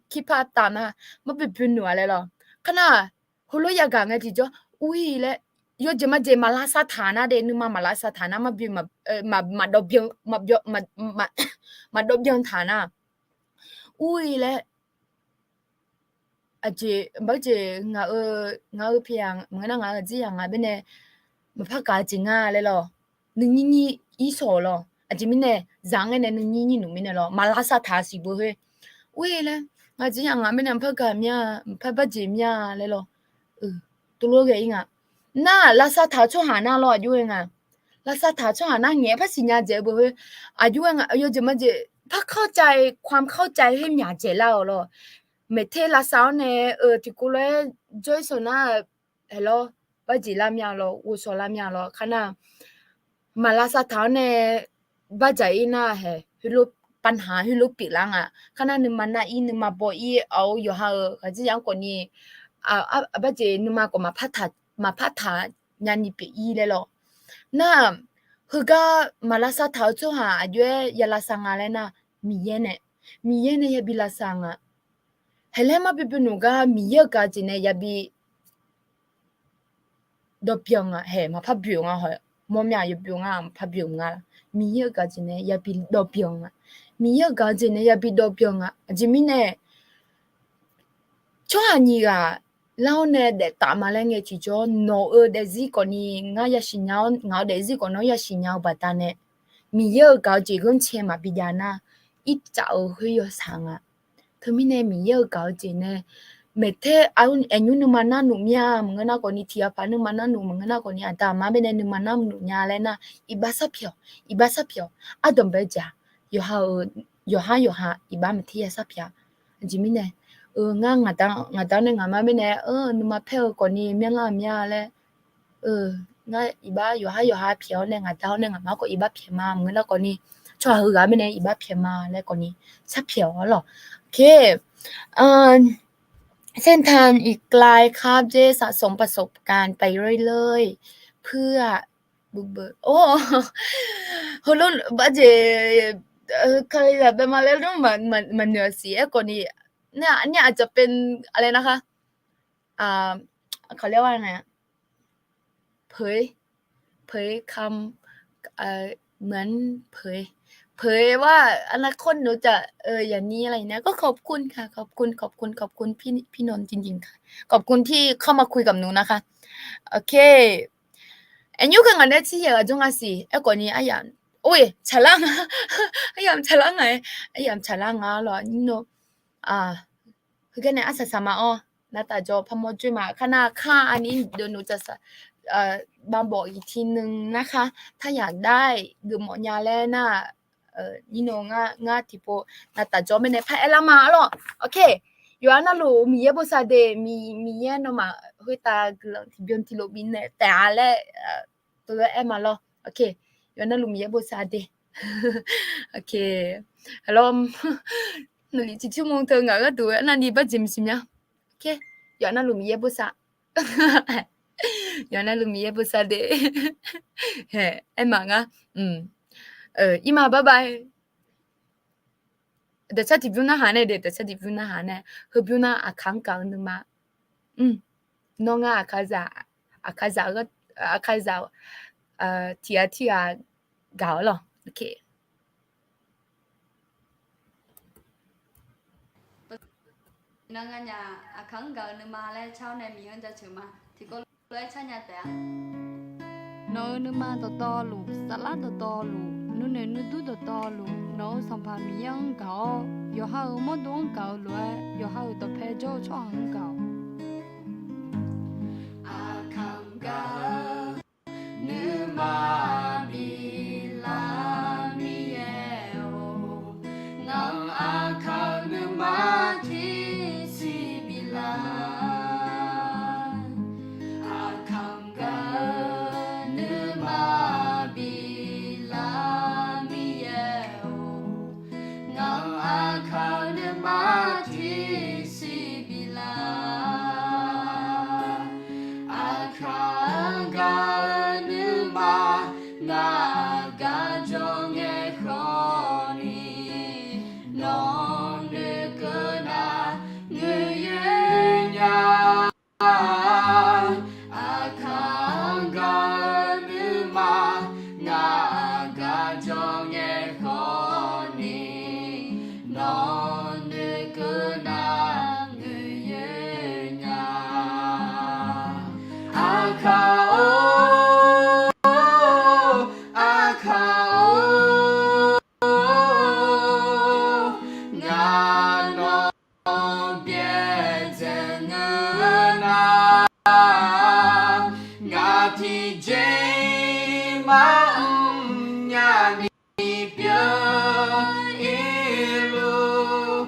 kirpar taf nar, marboeq boeq noeq-a laer lawr. Kharnar, heulof yagaq ngae tiqjawr, ur-ir laer, yawjeq majeq maqlavsav taq nar de, nuima maqlavsav taq nar, marboeq, maqdawv byan, maqdawv byan taq nar, ur-ir laer, aqjeq, maqjeq ngaq-eu, ngaq-eu pyaeq-aq, maqngeur nar ngaq-eu aqjeq-aq ngaq baenae maqpar gaq-eu jeq nga laer lawr. Nuinyir nyir ir sawq-eu lawr. Aqjeq mirnae zaq-anr ngae nae nuinyir nyir nmr mirnae lawr, maqlavsav taq siq beu khoer. Ur-ir laer, ngaq jeq-aq ngaq baenae maqpar gaq mir-a, maqpar barjeq mir-a laer lawr. Tov lor ghae-ir nga. Nar lavsav taq-eu tsawrhaq nar lawr, aqjox-aer nga. Lavsav taq-eu tsawrhaq nar ngaeq-aer par siqnya dzaeq-eu beu khoer. Aqjox-aer nga, yawjeq majeq par เข้าใจ, ความเข้าใจ khoer myaq dzaeq lar-awq lawr. Maeqter lavsav-awr nae, eu, tiqkov lof-aer jawr-ir sawq nar, haeq lawr, barjeq lar mir-a lawr, ghovshaw lar mir-a lawr. Kharnar, maqlavsav taq-awr nae barjaq-ir nar haeq, heulof, ปัญหา heulof pyeuflar nga. Kharnar nuima nar-ir, nuima baw-ir, aq-eu yawqha-euq khaqdzerzaq-anr khawf ni, barjeq nuima khawf maqpar taq nyani pyeuf-ir laer lawr. Nar, heugar maqlavsav taq-eu tsawrhaq aqjox-aer ya lavsav nga laer nar, Miqyaer nae, Miqyaer nae yabi lavsav nga. Haeq laer marboe boe nmr gar Miqyaer-euq gaq-eu jeq nae yabi dawvbyan nga, haeq maqpar byoeq nga haw, mawrmya yawbyoeq nga, maqpar byoeq nga. Miqyaer-euq gaq-eu jeq nae yabi dawvbyan nga. Miqyaer-euq gaq-eu jeq nae yabi dawvbyan nga. Aqjeq mirnae, tsawrhaq nyiq ghaq lar-awr nae daef taf ma laer ngae tiqjawr, nawq-euq daefzir khawfni ngar yasiq nya-awr, ngaq-euq daefzir khawf nawr yasiq nya-eu baqdanae, Miqyaer-euq gaq-eu jeq ghanrcae maqbi jav nar, irtsaf-euq khoer yawshaq nga. Teumirnae Miqyaer-euq gaq-eu jeq nae maeqter aqnymr nuima nar nmr mir-a maqngeur nar khawfni, tiqghaq paq nuima nar nmr maqngeur nar khawfni, aqda aqma baenae nuima nar nmr nya laer nar, iqbax sharpyaeq-awq, iqbax sharpyaeq-awq, ardanqbae-eu jeq-aq, yawqha-euq, yawqhar yawqha iqbax maeqter ya sharpyaeq-a. Aqjeq mirnae, ngar ngaqda-awr nae ngaqma baenae nuima paer-eu khawfni myanrlar-eu mir-a laer, ngar iqbax yawqhar yawqha pyaeq-awr nae ngaqda-awr nae ngaqma khawf iqbax pyaeq ma maqngeur nar khawfni, tsawrhaq heughaq baenae iqbax pyaeq ma laer khawfni sharpyaeq-awq arlawq. เส้นทางอีกไกลครับ เจ๊สะสมประสบการณ์ไปเรื่อยๆ เพื่อ heulof barjeq kalizaq bae ma laer nar maqnoeq-a siq. Aerkhawfni, เนี่ย อาจจะเป็นอะไรนะคะ เขาเรียกว่าไงอะ เผย เผยคำ เหมือนเผย เผยว่าอนาคตหนูจะ อย่างนี้อะไรอย่างเงี้ย ก็ขอบคุณค่ะ ขอบคุณ ขอบคุณ ขอบคุณพี่นนท์จริงๆค่ะ ขอบคุณที่เข้ามาคุยกับหนูนะคะ โอเค Aqnymr ka ngaq nae tsir yaeq ghaq jawr nga siq. Aerkhawfni aryamq Or-e, tsaqlar nga. Aryamq tsaqlar nga-aer, aryamq tsaqlar nga lawq, nymr-eu. Heugar nae arsaq saq ma-awr, navtaf jawr parmawr joer ma. Kar nar kar arni deuq noeqtsaq saq, bavbawf iq tiqnui nar khar taryaq dar-iq geufmawf nya laer nar, nymr-eu ngar tiqpov navtaf jawr mirnae par aerlar ma lawq. Ok, yawqha navluf Miqyaer bosav de, Miqyaer nawmaf khoertav guiqlanq tiqbyan tiqlof bifnaeq taef-a laer tov-aer aer ma lawq. Ok, yawqha navluf Miqyaer bosav de. Ok, lawr, naqliq ciqcurmq teu ngaq gharduq arnavni barjeq maqsiq mya. Ok, yawqha navluf Miqyaer bosav. Yawqha navluf Miqyaer bosav de. Aer ma ngar. Irma bye bye. Dawqcar tiqbymr narhaq nae de, dawqcar tiqbymr narhaq nae, heubymr nar Aqkaq-anr gaq-eu nuima. Nawr ngar Aqkaqzaq, Aqkaqzaq, Aqkaqzaq tiq ghaq tirghaq gaq-awr lawq. Ok. Iqnan nganyaf Aqkaq-anr gaq-eu nuima laer car-awr nae Miqyaer-anr jaceuq ma. Tiqkawv lof-aer car nya taef-a. Nawq-euq nuima dawqtawvluf, saflar dawqtawvluf, nuinoeq nuidur dawqtawvluf, nawq-euq Sanqpaq Miqyaer-anr gaq-awr, yawqha-euq mawrdo-anr gaq-eu lof-aer, yawqha-euq dawqpae jawr-eu tsawrhaq-anr gaq-awq. Aqkaq-anr gaq-eu nuima biflar Miqyaer-or, ngaq-anr Aqkaq-eu nuima tiqsiq biflar. Aqkaq-anr gaq-eu nuima biflar Miqyaer-or, ngaq-anr Aqkaq-eu nuima tiqsiq biflar. Aqkaq-anr gaq-eu nuima ngaq gaq jawr ngae khawf ni, nawq noeqkeuv nar ngoeqyoer nya. Aqkaq-anr gaq-eu nuima ngaq gaq jawr ngae khawf ni, nawq noeqkeuv nar ngoeqyoer nya. Aqkaq-or, Aqkaq-or, ngaq nawq byaerdzae ngeur nar, ngaq tiqjeq maqmr nya ni pyeuf-ir luf,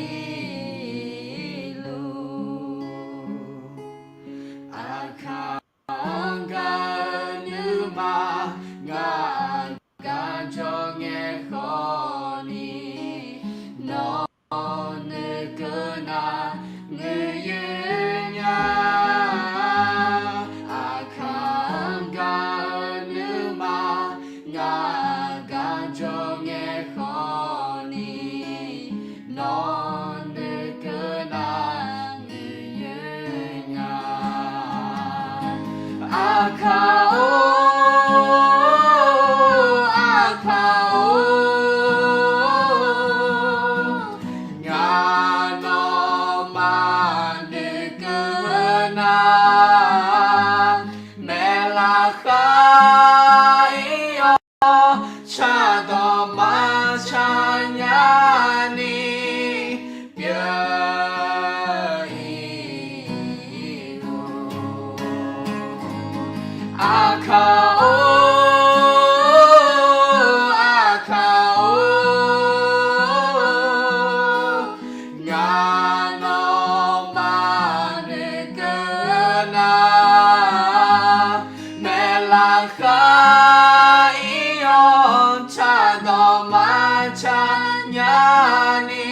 pyeuf-ir luf. Aqkaq-anr gaq-eu nuima ngaq gaq jawr ngae khawf ni, nawq noeqkeuv nar ngoeqyoer nya. Aqkaq-anr gaq-eu nuima ngaq gaq jawr ngae khawf ni, nawq noeqkeuv nar ngoeqyoer nya. Aqkaq-or, Aqkaq-or, ngaq nawmaf noeqkeuv nar, maeqlaf khar-ir-awr cardawq maqcar nya ni pyeuf-ir luf. Aqkaq-or, Aqkaq-or, ngaq nawmaf noeqkeuv nar, maeqlaf khar-ir-awr cardawq maqcar nya ni